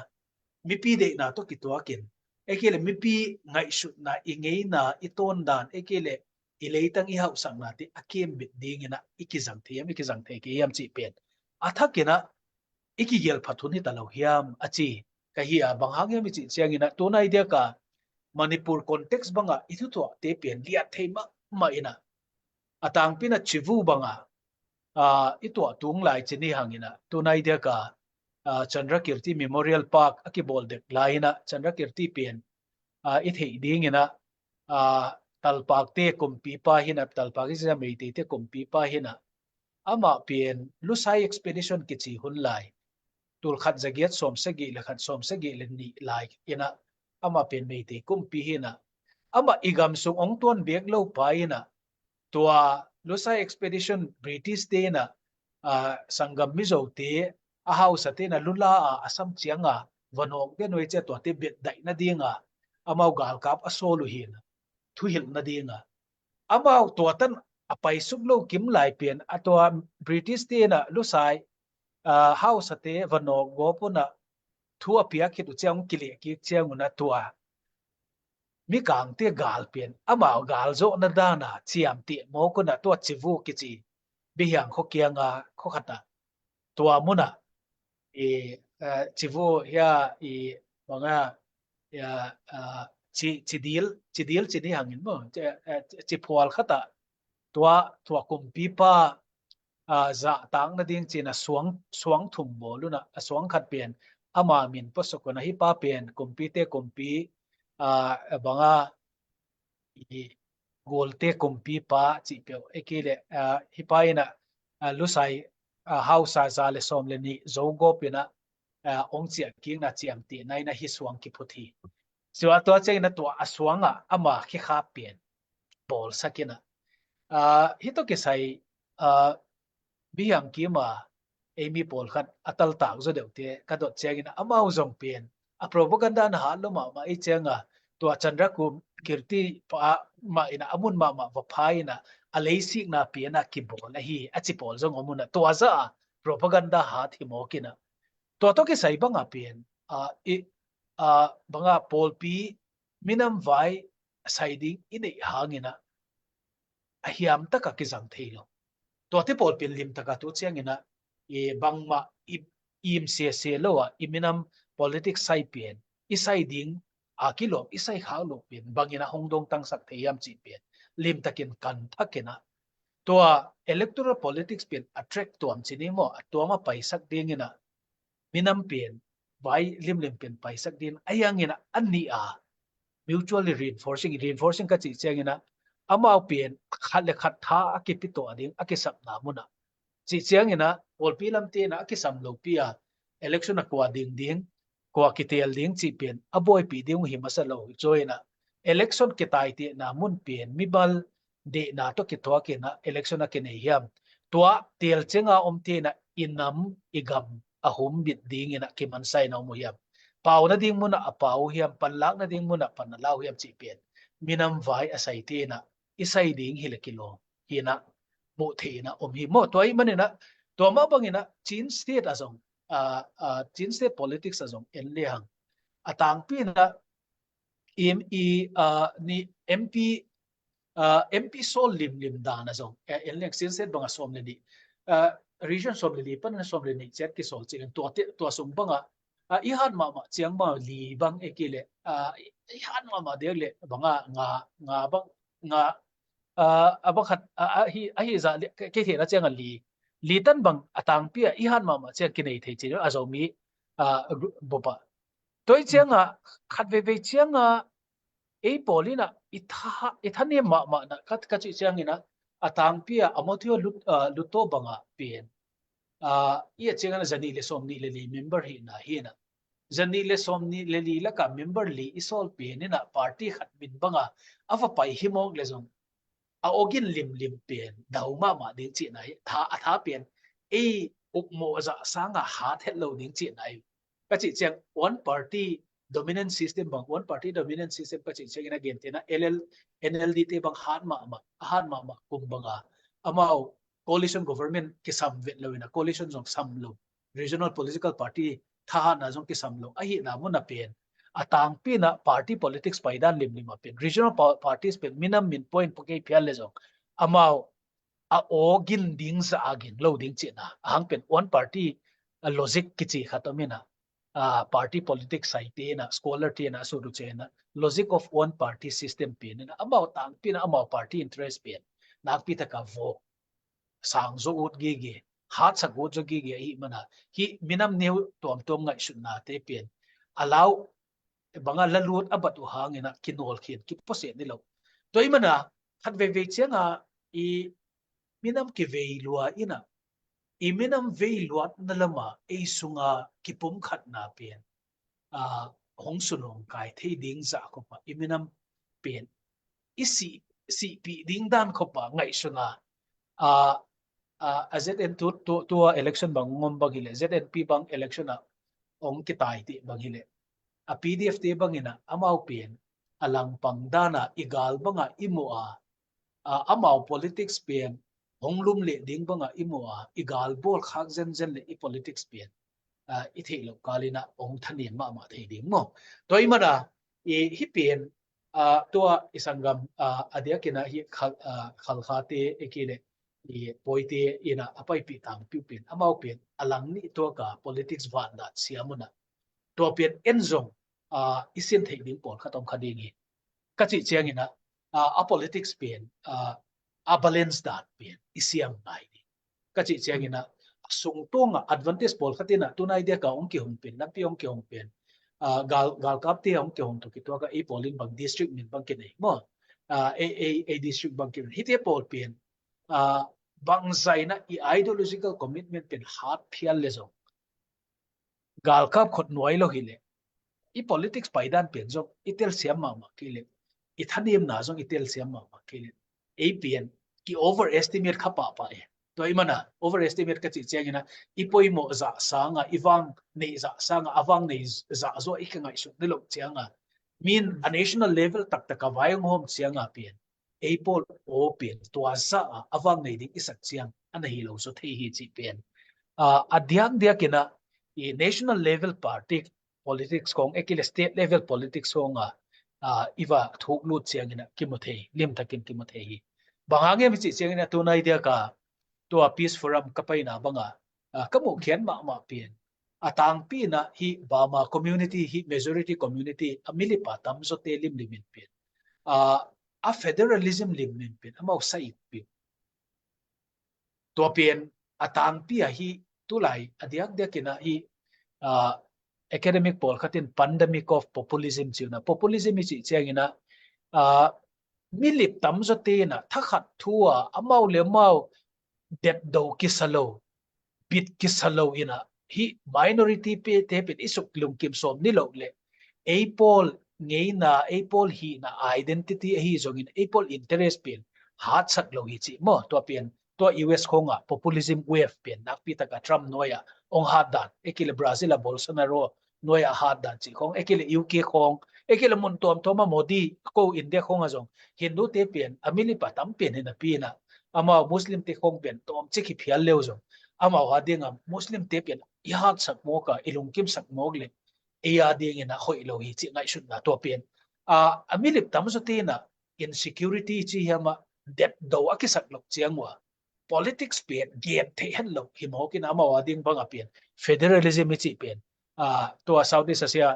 mipi deihna tawh kituakin, ahih kei leh mipi ngaihsutna, i ngeina, i tawndan, ahih kei leh i leitang i hauhsaknate a kepbit dingin a, i kizang thei hiam, i kizang thei kei hiam cih pen a thakin a, i kigelphat hun hi ta lo hiam a ci ka hi a, bang hang hiam i cih ciangin a, tunai diak a Manipur context banga i thutuahte pen liat thei mahmah ina, a tangpina civu banga, ah, i tuah tung lai ci ni hangina, tunai diaka, ah, Chandrakirti Memorial Park a kibawl dek lai ina, Chandrakirti pen, ah, i theih dingina, ah, Talpakte kumpipa hina, Talpak i zia Meiteite kumpipa hina, amah pen Lusai Expedition kici hun lai, tulkhat zagiat sawmsagih le khat sawmsagih le nih lai ina, amah pen Meitei kumpi hina, amah i gam sung ong tuan bek lo pa ina, tua Lusai Expedition British te ina, ah, sanggam Mizote, a hausate ina lula a, a sam cianga, vanawk den uai cia tuate bet daih nadinga, amau galkap a sawl uh hina, thuhilh nadinga. Amau tuatan a paisuk lo kim lai pen, a tua British te ina Lusai, ah, hausate vanawk gawp una thu a piak khit uh ciang ong kileh kik ciang una tua Mikangte gal pen, amau gal zawhna dana ciamteh mawk una tua Civu kici, Bihiang khuakianga khuakhata, tua muna, i, eh, Civu hia, i, banga, ya, ah, ci, cidil, cidil ci ni hangin maw, ci, eh, ci phual khata, tua, tua kumpipa, ah, zahtak nading cina suang, suang thum bawl una, a suang khat pen, ama min pawsuk una, hi pa pen, kumpite kumpi, ah, banga, i, Gulte kumpipa cih peuh, e ki le, ah, hi pa ina, ah, Lusai, ah, hausa za le sawm le nih zo gawp ina, ah, ong ciah kikna ciamteh na ina hi suang kiphut hi. Tua, tua ciang ina tua a suanga ama khikhap pen bawlsak ina. Ah, hi tawh kisai, ah, Bihiang kima, ei mi pawlkhat a taltak zaw deuhte ka dot ciangin amau zong pen a propaganda na hat lo mahmah ei cianga, tua Chandrakirti pa mah ina a mun mahmah va pha ina a leisikna piana kibawl ahi a ci pawl zong om una, tua za a propaganda hat hi mawk ina. Tua tawh kisai banga pen, ah, i, ah, banga pawlpi minam vai sai ding i neih hangina a hiam taka kizang thei lo. Tuate pawlpi limtaka tu ciangina, i bangmah i, i im sese lo a, i minam politics sai pian, i sai ding a kilawm, i sai khak lo pian, bangina hong dong tangsak thei hiam cih pian, limtakin kan thakina. Tua electoral politics pian a track tuam ci ni maw, a tuama paisak dingina, minam pian, vai limlim pian paisak din, a hiangina a nih a mutually reinforcing, reinforcing ka cih ciangina, amau pian khat le khat tha a kipituah ding, a kisapna muna. Cih ciangina, pawlpi lamtina a kisam lopi a, election a kua ding ding, kua kitel ding cih pian, a buaipih ding uh hi masa lo, joina. Election kitaitihna mun pian, mimal dehna tawh kithuakina, election a kinei hiam. Tua tel cianga om tina, i nam, i gam, a humbit dingina kimansaina om uh hiam? Pau nading muna a pau uh hiam, panlak nading muna pan a lau hiam cih pian minam vai a sai tina, i sai ding hi le kilawm hina, muh theihna om hi maw. Tua i manina, tua mah bangina Chin State a zong, ah, ah, Chin State politics a zong en le hang. A tangpina, im i, ah, ni M P, ah, M P sawl limlim dan a zong, eh, en leng Chin State banga sawm le nih, ah, region sawm le li pan sawm le nih ciat kisawl cih leng tua te, tua sung banga, ah, i hat mahmah ciang banga li bang e ki le, ah, i, i hat mahmah dek le banga nga, nga bang, nga, ah, a bang khat, ah, a hi, a hi zah le, ke, ke thehna cianga li, li tan bang a tangpi a i hat mahmah ciang kinei thei cih a Zomi, ah, group, bupa. Tua i cianga, khat veivei cianga, ei pawl ina, i tha, i thanem mahmahna, ka, ka cih ciangina, a tangpi a, a mawthio lut, ah, luto banga pian. Ah, i a ciangina zanih le sawmnih le li member hina, hina. Zanih le sawmnih le li laka member li i sawl pianina, party khat min banga, a va pai hi mawk le zong, a awgin limlim pian, dau mahmah ding cihna hi, tha, a tha pian, ei ukmawh zah sanga hat het lo ding cihna hi. Ka cih ciang one party dominant system bang, one party dominant system ka cih ciangin a gen tena L L, N L D te bang hat mahmah, a hat mahmah kum banga. Amau coalition government kisam vet lo ina, coalition zong sam lo. Regional political party thahatna zong kisam lo. Ahina muna pen, a tangpina party politics paidan limlim a pen, regional pa-, parties pen, minam min point pakei phial le zong. Amau a aw gin ding za a gin lo ding cihna. A hang pen one party, a logic kici khat om ina. uh, party politics sai te na scholar te na su du che na logic of one party system pen na amau tang pen amau party interest pen nakpi taka vo sang zo ut gige hat sak ut zo gige ahi mana hi minam neu tuam tuam ngai sut na te pen alau banga lalut abat u hangina kinol khin kipo se ni lo. Toi mana khat vei vei chianga i minam kivei lua ina i minam vei luat na lama ei sunga kipum khat na pen a hong sunong kai thei ding za khopa i minam pen i si si pi ding dan khopa ngai suna a a a Z N tu tu tua election bang ngom bang hile Z N P bang election a ong kitai ti bang hile a P D F te bangina amau pen a langpang dana i gal banga i mu a a amau politics pen hong lum le ding banga i mu a i gal bol khak zen zen le i politics pen a i theih lo kalina ong thanin mahmah thei ding mo. Toi mana i hi pen a tua i sanggam a a diakina hi khal a khalkhate e kile i poite ina a paipi tang piu pen amau pen a lang ni tua ka politics van dat siamuna tua pen en zong a i sin thei ding pol khatom kha ding hi ka cih chiangina a a politics pen a a balance dat pen i siam ngai ding ka cih chiangina a sung tunga advantage pol khatina tunai dia ka ong kihong pen lampi ong kihong pen a gal galkap te ong kihong to kitua ka i polin bang district min bang kinei mo a a a district bang kinei hite pol pen a bang zaina i ideological commitment pen hat phial le zong galkap khot nuai lo hile i politics paidan pen zong i telsiam mahmah kile i thanimna zong i telsiam mahmah kile ei pian ki overestimate kha pahpah e. Tua i mana overestimate ka cih chiangina i poimawh zah sanga i vang neih zah sanga a vang neih zah zua i ka ngaihsut ni loh chianga min a national level taktaka vai hong hawm chianga pian ei pawl aw pian tua zah a a vang nei ding i sak chiang a na hi lo zaw thei hi cih pian a diak diakina i national level party politics khong ekile state level politics khonga a i va thuk lut chiangina kimu thei limtakin kimu thei hi. Bang hang em i cih chiangina tunai diaka tua peace forum ka paina banga a ka muh khian mahmah pian a tangpi ina hi Burma community hi majority community a milipa tamzawte limlimin pian a a federalism limlim pian amau sa ik pian tua pian a tangpi a hi tulai a diak diakina hi a academic pawl khatin pandemic of populism ciuna populism i cih chiangina a milip tamzawte ina thakhat thu a amau le amau detdo kisa lo bit kisa lo ina hi minority pe te pen i suk lungkim sawm ni lo le ei pawl ngeina ei pawl hina identity ahi zongin ei pawl interest pen hatsak lo hi cih maw tua pen tua U S khonga populism wave pen nakpi taka Trump nuaia ong hat dan ekile Brazil a Bolsonaro nuaia hat dan cih khong ekile U K khong ekile mun tuamtuama Modi ko India khonga zong Hindu te pen a milipa tam pen hina pina amau Muslim te khong pen tawm cik hi phial leu zong amau a dinga Muslim te pen i hatsak mawka i lungkimsak mawk le ei a dingina hoih lo hi cih ngaihsutna tua pen a a milip tamzawte ina insecurity ci hiama detdo a kisak lo ciangua politics pen gen thei hen lo hi mawkin amau a ding banga pen federalism i cih pen a tua Southeast Asia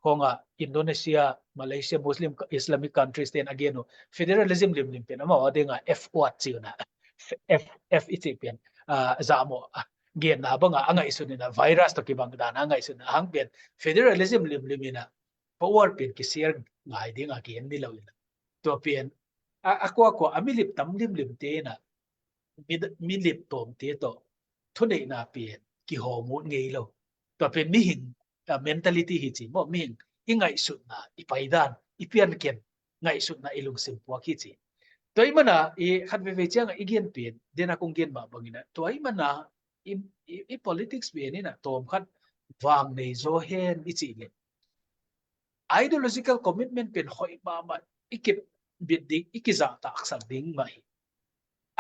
khonga Indonesia, Malaysia, Muslim Islamic countries ten a gen uh federalism limlim pen amau a dinga F word ciuna F F i cih pen a zahmawh genna banga a ngaihsunina virus to kibang dana a ngaihsunina hang pen federalism limlimina power pen kisiar ngai dinga gen ni lo ina tua pen a a kuakua a milip tam limlim te ina milip tawmte tawh thuneihna pen kihawm ut ngei lo tua pen mihing mentality hi ci maw mihing i ngaihsutna i paidan i pianken ngaihsutna i lungsim puak hi ci. Tua i mana i khat veve cianga i gen pen dena kong gen mah bangina tua i mana i politics pen ina tawm khat vang nei zaw hen i cih le ideological commitment pen hoih mahmah i kip bit ding i kizahtaksak ding mah hi.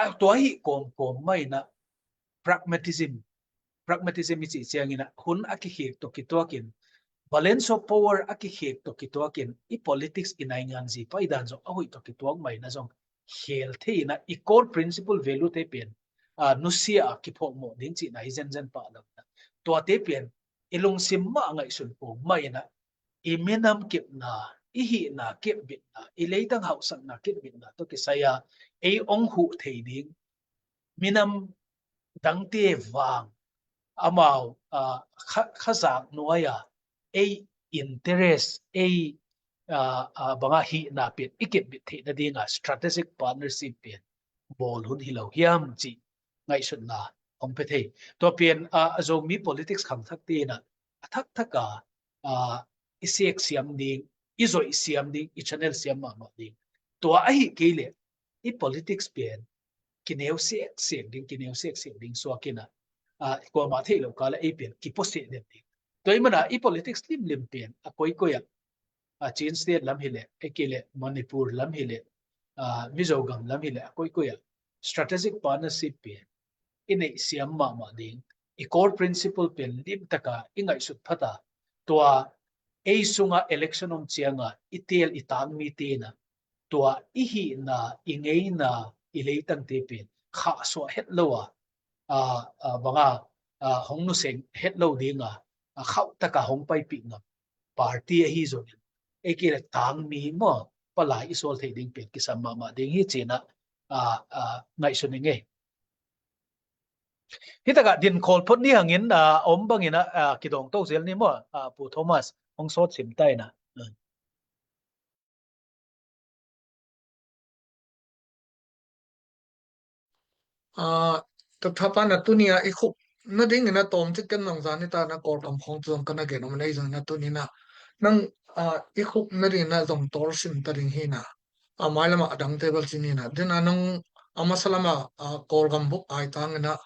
A tua hi kawmkawm mah ina pragmatism pragmatism i cih ciangina hun a kikhek tawh kituakin balance of power a kikhek tawh kituakin i politics i nainganzi paidan zong a hoih tawh kituak mah ina zong khel thei ina i core principle value te pen a nusia a kiphawkmawh ding cihna hi zenzen pah lo ina tuate pen i lungsim mah ngaihsun pawng mah inah, i minam kipna, i hihna kipbitna, i leitang hauhsakna kipbitna tawh kisai a ei ong huh thei ding minam dangte vang amau, ah, kha, khazak nuai a ei interest, ei, ah, ah, banga hihna pen i kipbit theih nadinga strategic partnership pen bawl hun hi lo hiam cih ngaihsutna hong pia thei. Tua pen, ah, Zomi politics khangthak tinah a thakthak a, ah, i sek siam ding, i zoih siam ding, i channel siam mahmah ding. Tua ahi kei leh i politics pen kineu sek sek ding, kineu sek sek ding suak inah, ah, kuamah theih loh kala ei pen kipuaseh den ding. Tua i mana i politics limlim pen a koikoi ah, ah, Chin State lam hileh, ei kei leh Manipur lam hileh, ah, Mizogam lam hileh a koikoi ah strategic partnership pen i neih siam mahmah ding, i core principle pen limtaka i ngaihsut phata, tua ei sunga election om cianga i teel i tang mi tenah tua i hihna, i ngeina, i leitangte pen khahsuah het lo a, a, a, banga, a, hong nuseng het lo dinga, a, khauhtaka hong paipih ngam party ahi zongin, ei kei leh tang mi maw, palai i sual theih ding pen kisam mahmah ding hi cinah, a, a, ngaihsun i ngei. Hitakah din khawl phot ni hangin, a, om bangin a, a, kidawng to zel ni maw, a, Pu Thomas, hong sawt sim ta inah. A, Doctor Pa na tuni a i khup nadingin a tawm cik ken zong zan i ta na Kawlgam khawng zong ka na gen om na i zong na tuni na nang, a, i khup nadingin a zong tawr sim ta ding hi na. A mai lama a dangte bel ci ni na. Din a nung a masa lama, a, Kawlgam buk ai tangin a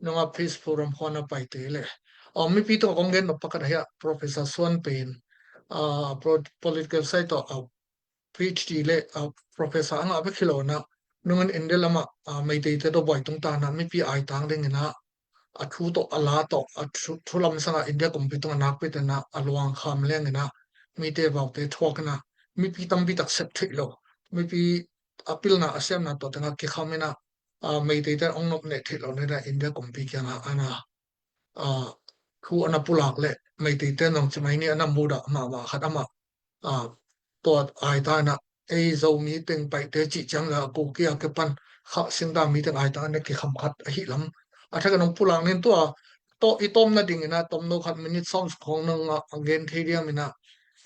nung a Peace Forum khawng a paite le. A, mipi tawh kong gen nop pakhat a hi a Professor Suan Pen, a, pro-, political side tawh, a, PhD le, a, professor a ngah bek hi lo na, nungin India lama, a, Meiteite tawh buai tung ta na, mipi ai tang dingin a, a thu tawh, a la tawh, a thu, thu lam sanga India kumpi tung a nakpi te na, a luang kham lengin a, mite vaute thuak na, mipi tampi tak sep theih lo, mipi a pilna a siamna tawh tengah kikham in a, a, Meiteite ong nop neh theih lo ni na India kumpi kiangah ana, a, thu ana pulak le Meiteite nong ci mai ni ana mudah mahmah khat amah, a, tua ai ta na ei Zomi teng Paite cih ciang la Kuki a kipan Khah Sing Dang mi teng ai ta na kikham khat ahi lam. A thak a nong pulak nin tua, to i tom na ding ina tom no khat minute sawm khong nong a, a gen thei diam ina.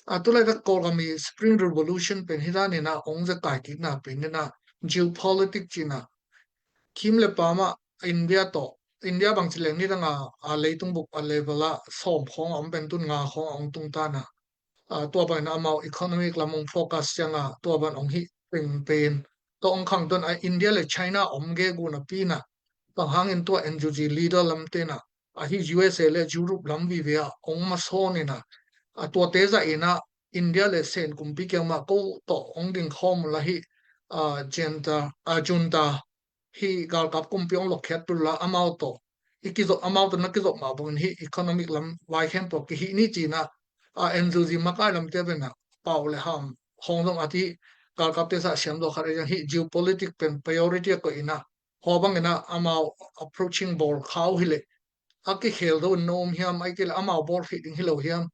A, tulai tak Kawlgam i Spring Revolution pen hi dan ina ong zekai kik na pen ina geopolitics cina kim le pama India tawh, India bang ci leng ni dang a, a, leitung buk a level a sawm khawng a om pen tun nga khawng a ong tung ta na. A, tua bang in amau economic lam ong focus ciang a, tua bang ong hih peng pen. Tua ong khang tun a India le China om ge gu na pi na. Bang hangin tua N U G leader lam te na. A hi U S A le Europe lam vive a ong ma sawn ina. A tuate za ina India le Sen kumpi kiang ma ko tawh ong ding khawm la hi, a, junta, a, junta hi galkap kumpi ong lokkhiat tul la amau tawh i kizop, amau tawh na kizop mah bangin hi economic lam vai khempeuh kihih ni cina, a, N U G makai lamte pen a pau le ham hong zong a ti galkapte sa siam zaw khat a hi geopolitics pen priority a koih ina. Haw bang ina amau approaching bawl khau hi le a kikhel do in na om hiam, ai kei le amau bawl khih ding hi lo hiam.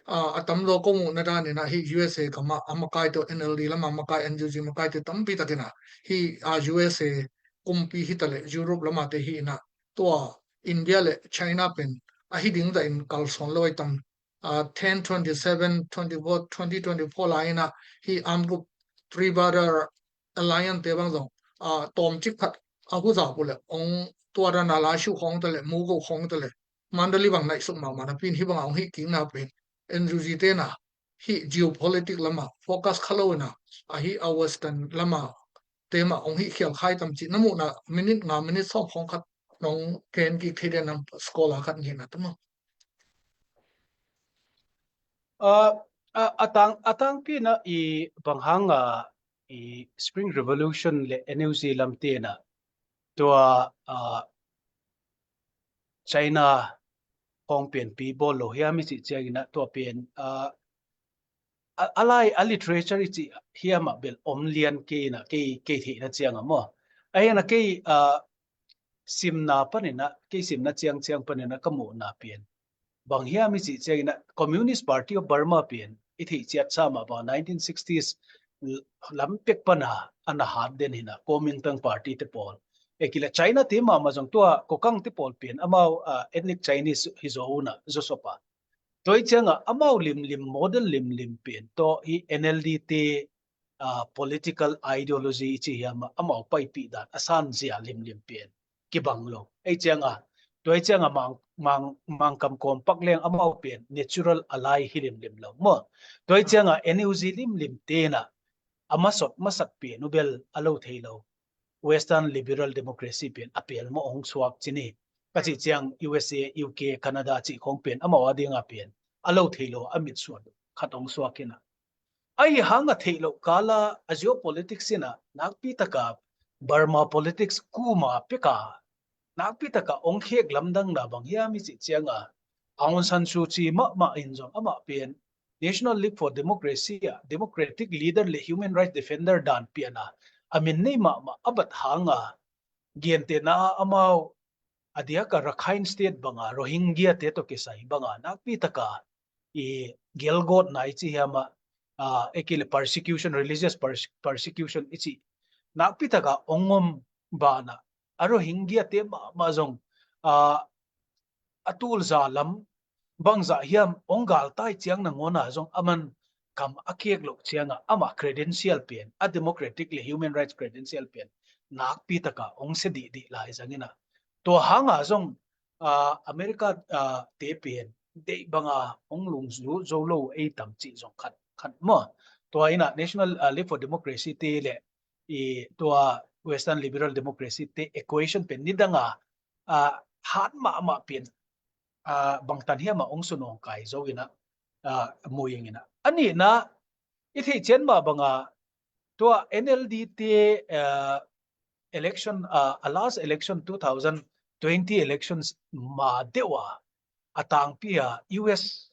A, a tam zaw ko muh na dan ina hi U S A kama a makai tawh N L D lama makai N U G makai te tampi tak ina hi, a, U S A kumpi hi ta le Europe lama te hi ina tua India le China pen a hi ding za in kalsuan lo ai tam, a, ten twenty seven, twenty four, twenty twenty four lai ina hi armed group Three Brother Alliance te bang zong, a, tawm cik khat a hu zau pu le ong tua dan a lai shu khong ta le mu go khong ta le Mandalay bang naih suk mahmah na pin hi bang a ong hi king na pen N U G te na hi geopolitics lama focus kha lo ina a hi a Western lama te ma ong hi khial khai tam ci na muh na minute nga minute sawm khong khat nong ken kik thei den nam scholar khat nge na ta ma. A, a, a tang, a tangpi na i bang hang a i Spring Revolution le N U G lam te na tua, a, China khawng pianpi bawl lo hiam i cih ciangin a tua pian, a, a, a lai a literature i cih hiam a bel om lian kei na kei, kei theihna ciang a maw. A hian a kei, a, simna panin a, kei simna ciang ciang panin a ka muhna pian. Bang hiam i cih ciangin ah Communist Party of Burma pen i theih ciat sa mah bang nineteen sixties lam pek pana a na hat den hi na, Kuomintang Party te pawl. Ei kila China te mahmah zong tua Kokang te pawl pen amau, ah, ethnic Chinese hi zaw una, zaw sop a. Tua hi cianga amau limlim, model limlim pen tawh hi N L D te, ah, political ideology i ci hiam a, amau paipih dan a sanzia limlim pen kibang lo. Ei cianga, tua hi cianga mang, mang, Mangkam Kawmpak leng amau pen natural ally hi limlim lo maw. Tua hi cianga N U G limlim tena a masot masak pen uh bel a lo thei lo. Western liberal democracy pen a pel mawh hong suak ci ni. Ka cih ciang U S A, U K, Canada cih khawng pen amau a dinga pen a lo thei lo a mitsuan khat hong suak hi na. Ahi hanga theih loh kala a geopolitics ina nakpi taka Burma politics kuma peka nakpi taka hong khek lamdangna bang hiam i cih cianga Aung San Suu Kyi mahmah in zong amah pen National League for Democracy a democratic leader le human rights defender dan piana a min nei mahmah a bat hanga gentehna amau a diaka Rakhine State banga Rohingya te tawh kisai banga nakpi taka i gelgawtna i ci hiam a, ah, ei kila persecution, religious perse-, persecution i ci nakpi taka hong om bana a Rohingya te mahmah zong, ah, a tulza lam bangzah hiam hong galtai ciang nangawna zong aman kam a khek loh cianga amah credential pen, a democratic le human rights credential pen nakpi taka hong sia dihdih lai zangina. Tua hanga zong, ah, America, ah, te pen deih banga hong lungzu zo lo ei tam cih zong khat, khat maw. Tua ina National, ah, League for Democracy te le i tua Western Liberal Democracy te equation pen nidanga, ah, hat mahmah pen, ah, bangtan hiama hong sunawng kai zo ina, ah, muying ina. A nihna i theih cian mah banga tua N L D te, ah, election, ah, a last election two thousand twenty elections ma deuh a a tangpi a U S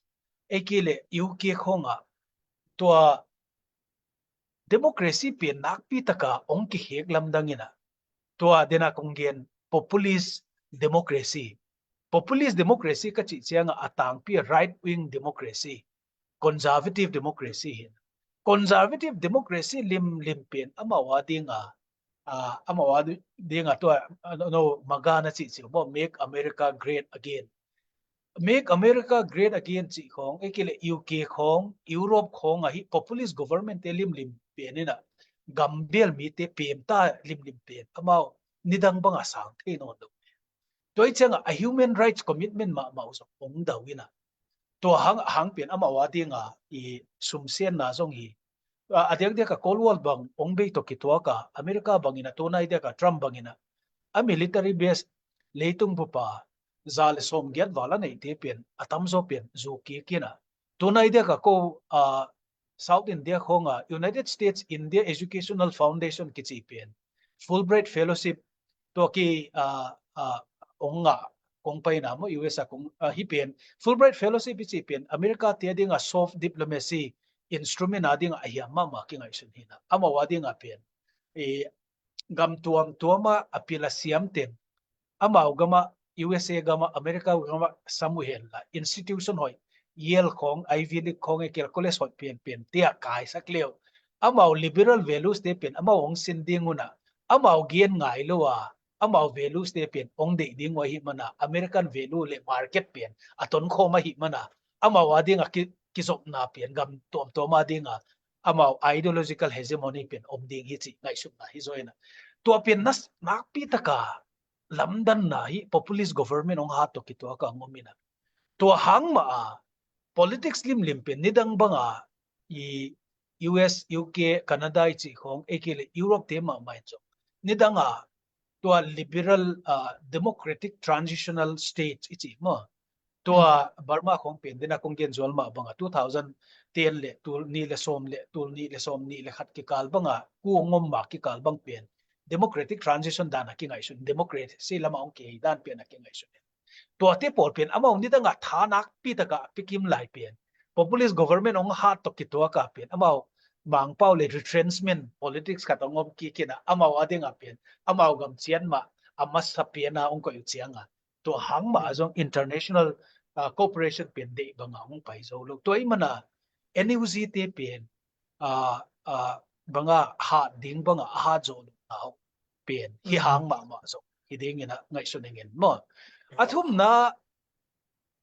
A kile U K khawngah tua democracy pen nakpi taka hong kikhek lamdang ina tua dena kong gen populist democracy. Populist democracy ka cih cianga a tangpi a right wing democracy, conservative democracy hi. Conservative democracy limlim pen amau a dinga, ah, amau a dinga tua, ah, no, MAGA na cih cih maw, Make America Great Again. Make America Great Again cih khawng, ei kile U K khawng, Europe khawng ahi populist government te limlim pen ina gambel mite pemta limlim pen amau nidang banga sang thei nawn lo. Tua hi cianga a human rights commitment mahmah uh zong hong dau ina. Tua hang, hang pen amau a dinga i sumsenna zong hi. A, a diakdiaka Cold War bang hong bei tawh kituaka America bangina tunai diaka Trump bangina a military base leitung bupa za le sawm giat val a neite pen a tamzaw pen zu kik ina. Tunai diaka ko, a, South India khawnga United States India Educational Foundation kici pen Fulbright Fellowship tua ki, a, a, hong ngah kong paina maw U S a kong, a, hi pen Fulbright Fellowship i ci pen America te a dinga soft diplomacy instrument a dinga a hiam mahmah kingaihsun hi na. Amau a dinga pen i gam tuamtuama a pil a siam teng amau gama U S A gama America gama sam uh henla institution hoih Yale khawng, Ivy League khawng, ei kila college hoih pianpian tia kaisak leu amau liberal values te pen amau hong sin ding una amau gen ngai lo a amau values te pen hong deih ding uh ahi mana American value le market pen a tonkhawm ahi mana amau a dinga ki, kizopna pen gam tuamtuama dinga amau ideological hegemony pen om ding hi ci ngaihsutna hi zaw ina. Tua pen nas, nakpi taka lamdanna hi populist government hong hat tawh kituaka ngom ina. Tua hang mah a politics limlim pen nidang banga i U S, U K, Canada i cih khawng, ei kile Europe te mahmah in zong nidanga tua liberal, ah, democratic transitional state i cih maw. Tua Burma khawng pen dena kong gen zual mah banga two thousand ten le tul nih le sawm le tul nih le sawm nih le khat kikal banga ku ngom mah kikal bang pen democratic transition dana kingaihsun, democracy lama hong kihei dan pen a kingaihsun. Tuate pawl pen amau nidanga tha nakpi taka pikim lai pen populist government hong hat tawh kituaka pen amau mangpau le retrenchment politics khat hong om kikina amau a dinga pen amau gam cian mah a masa piana hong koih uh cianga tua hang mah a zong international ah, cooperation pen deih banga hong pai zo lo. Tua ahih mana N U G te pen, ah, ah, banga hat ding banga a hat zo lo nau pen hi hang mahmah zo hi dingin a ngaihsun ing maw. A thumna,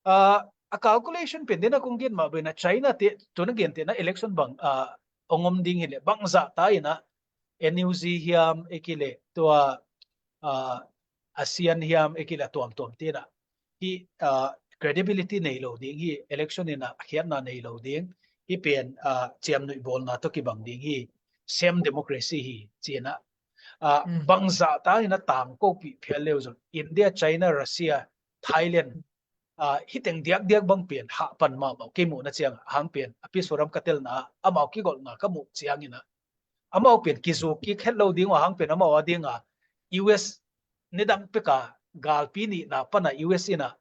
ah, a calculation pen dena kong gen mah bangin a China te tuna gen tena election bang, ah, ong om ding hileh bangzah ta ina N U G hiam, ei kile tua, ah, ASEAN hiam, ei kile tuamtuam tena hi, ah, credibility nei lo ding hi, election ina khiatna nei lo ding hi pen, ah, ciamnuih bawlna tawh kibang ding hi, same democracy hi cina, ah, bangzah ta ina tangko pih phial leu zong India, China, Russia, Thailand, ah, hi teng diakdiak bang pen hah pan mahmah kei muhna ciang a hang pen a peace forum ka telna amau kigolhna ka muh ciangina amau pen kizuk kik het lo ding uh a hang pen amau a dinga U S nidang peka galpi nihna pana U S ina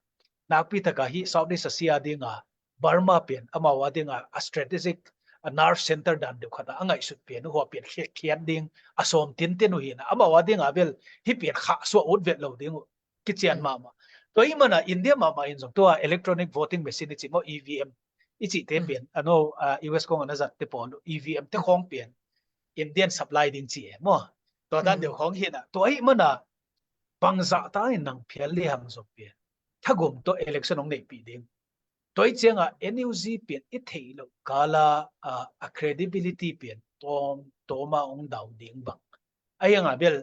nakpi taka hi Southeast Asia dinga Burma pen amau a dinga a strategic, a nerve center dan deuh khata a ngaihsut pen uh hua pen khiat ding a sawm tinten uh hina amau a dinga bel hi pen khah suah ut vet lo ding uh kician mahmah. Tua ahih mana India mahmah in zong tua electronic voting machine i cih maw, E V M i cihte pen a no, ah, U S kong ana zatte pawl E V M te khawng pen Indian supply ding ci e maw. Tua dan deuh khawng hina tua ahih mana bangzah ta in nang phial le hang zong pen thagum tawh election hong neihpih ding. Tua ahih cianga N U G pen i theih loh kala, ah, a credibility pen tawm tawma hong dau ding bang. Ahi hanga bel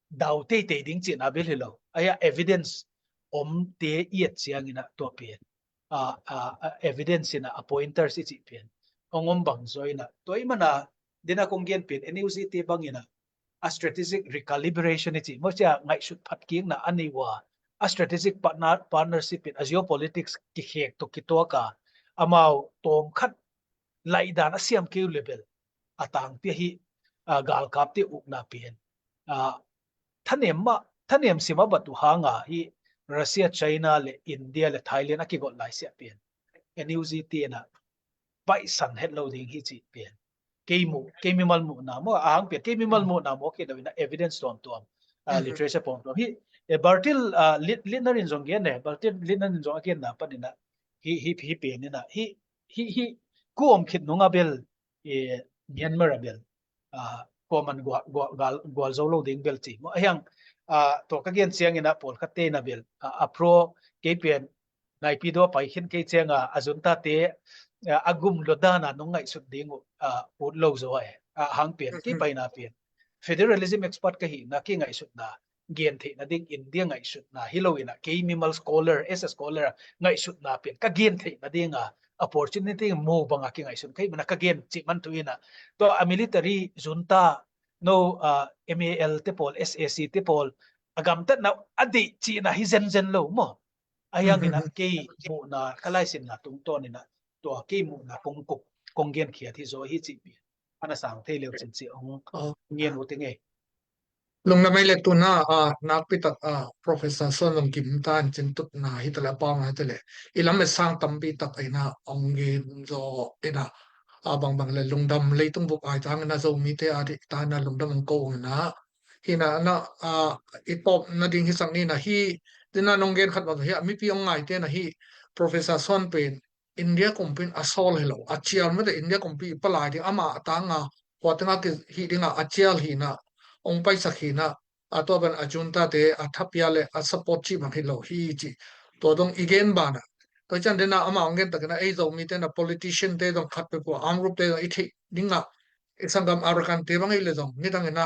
dau teitei ding cihna bel hi lo. Ahi a evidence omte i et ciangina tua pen, ah, ah, ah, evidence ina a pointers i cih pen hong om bang zaw ina tua ahih mana dena kong gen pen N U G te bangina a strategic recalibration i cih maw cia ngaihsut phat kikna a nei uh a a strategic partner, partnership in a geopolitics kikhek tawh kituaka amau tawm khat laihdan a siam kei uh le bel a tangpi ahi, ah, galkapte ukna pen, ah, thanem mah, thanem sim a bat uh hanga hi Russia, China le India le Thailand a kigolh laisiah pen N U G te ina baihsan het lo ding hi cih pen kei muh, kei mimal muhna maw a hang pen kei mimal muhna maw kei lo ina evidence tuamtuam, ah, literature tuamtuam hi, eh, Bertil, ah, Lit-, Littner in zong gen e, Bertil Littner in zong a genna pan ina hi, hi, hi pen ina hi, hi, hi ku om khit nunga bel, eh, Myanmar a bel, ah, kuaman gual, gual, gual, gual zo lo ding bel ci maw. Ahi hang, ah, tua ka gen ciangina pawlkhatte ina bel, ah, a pro kei pen naipi dua pai khin kei cianga a junta te, ah, a gum lo dana nong ngaihsut ding uh, ah, ut lo zaw e. Ah, hang pen kei paina pen federalism expert ka hihna kei ngaihsutna gen theih nading India ngaihsutna hi lo ina kei mimal scholar, as a scholar ngaihsutna pen ka gen theih nadinga opportunity mu banga kingaihsun ka hih mana ka gen cih man thu ina tua a military junta no, ah, M A L te pawl, S A C te pawl a gamtatna a deih cihna hi zenzen lo maw. Ahi hangina kei muhna ka laisinna tungtawn ina tua kei muhna kong kuk kong genkhiat hi zaw hi cih pi ana sang thei leu cin cih hong ngen uh te ngei. Lungdam ei le tuna, ah, nakpi tak, ah, Professor Suan Lung Kim ta in cintutna hi tale a pauna hi tale i lam e sang tampi tak eina hong gen zaw ina, ah, bangbang le lungdam leitung bup ai tangina Zomite a dih tangina lungdam hong ko ina hina na, ah, i tawp nading hi sak nina hi tina nong gen khat bang hi a mipi hong ngaite na hi Professor Suan pen India kumpi in a sawl hi lo a cial mete India kumpi i palai ding ama a tanga hua tanga ki hi dinga a cial hina hong paisak hina a tua ban a junta te a thapia le a support ci bang hi lo hi ci tua dong i gen bana tua cian dena ama hong gen takina ei Zomite na politician te dong khat pe pua armed group te dong i theih dinga i sanggam Arakan te bang i le dong nidang ina,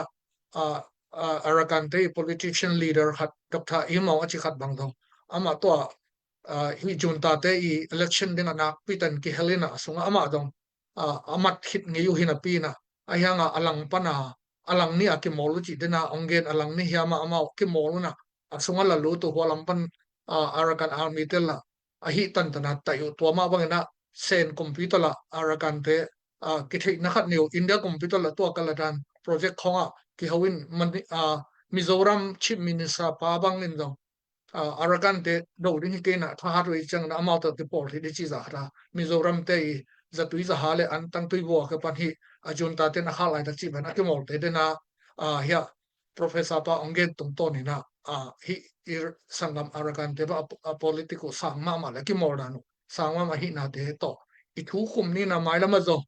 a, a, Arakan te i politician leader khat Doctor Imong a ci khat bang dong ama tua, a, hi junta te i election dinga nakpi tan kihel ina a sunga ama dong, a, a mat khit ngei uh hina pi ina ahi hanga a lang pana a lang ni a kimawl uh ci dena hong gen a lang ni hiama ama kimawl una a sunga la lut uh hua lam pan, a, Arakan army te la a hi tantana taih uh tua mah bangina Sen kumpi tawh la Arakan te, a, kitheihna khat ni uh India kumpi tawh la tua kaladan project khonga kiho in mani, a, Mizoram Chief Minister pa bangin zong, a, Arakan te do ding hi keina thahat uh i ciangna amau tawh kipawl hi di ci za khat a Mizoram te i zatui zaha le an tangtui bua ka pan hi a junta ten a khat lai tak ci ban a kimawl te dena, a, hia Professor pa hong gen tungtawn ina, a, hi i sanggam Arakan te bang a, a political sang mahmah le kimawl dan uh sang mahmah ahihnate tawh i thu khum ni na mailam ah zong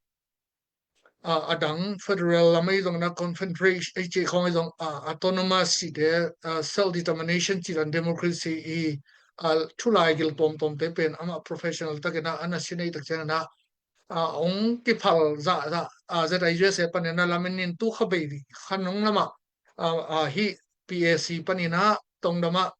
a, a dang federal lam ahi zong na confederation ahi cih khawng ahi zong a, autonomous cih te a, self determination cih dan democracy i a, thulaigil tuamtuamte pen amah professional takin a, a na sinei tak ciangin a a, hong kiphal zahzah a, Z I U S A panin a lamin in tu kha bei khan hong lamah a, a, hih P A C panin a Tongdam ah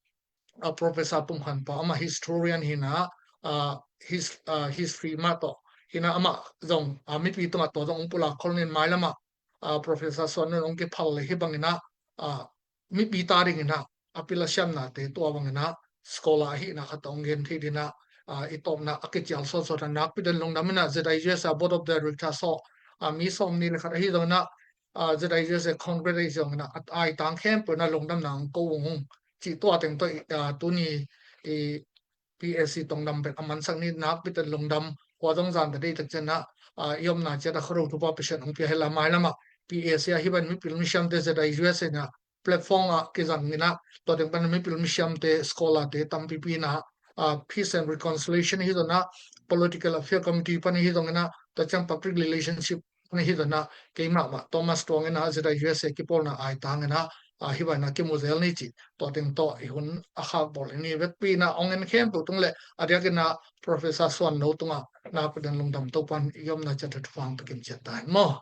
a, Professor Pum Khan Pau amah historian hi na a, his, a, history mah tawh hi na amah zong a, mipi tungah tua zong hong pulak khol nin mailam ah a, Professor Suan Nun hong kiphal le hi bangin a a, mipi ta dingin a, a pil a siamnate tua bangin a, scholar ahihna khat hong gen thei dingin a, a, i tawpna a kicial sawtsawt a nakpi den lungdam in a, Z I U S A Board of Directors aw, a, mi sawm nih le khat ahi zongin a, a, Z I U S A Congress ahi zongin a, a, a aitang khempeuh in a lungdamna hong ko ung cih tua teng tawh i, a, tuni i P A C Tongdam pen a mansak ni nakpi den lungdam hua zong zan ta dei tak ciangin a, a, i omna ciat a Khuado thupha Pasian hong pia hi la mailam ah P A C a hi ban mipil misiamte Z I U S A in a platform ah kizang in a, tua teng pan mipil misiamte, scholar te tampipi in a, a, peace and reconciliation hi zong a, political affair committee pan hi zong in a, tua ciang public relationship pan hi zong a, keimah mah Thomas Tuang in a, Z I U S A kipawlna aitang in a, a, hi ban a kimu zel ni cih tua teng tawh i hun a khak bawl i ni vekpi in a, hong en khempeuh tung le a diakin a Professor Suan No tungah nakpi den lungdam Topan i omna ciat a thupha hong pia kim ciat ta hen maw.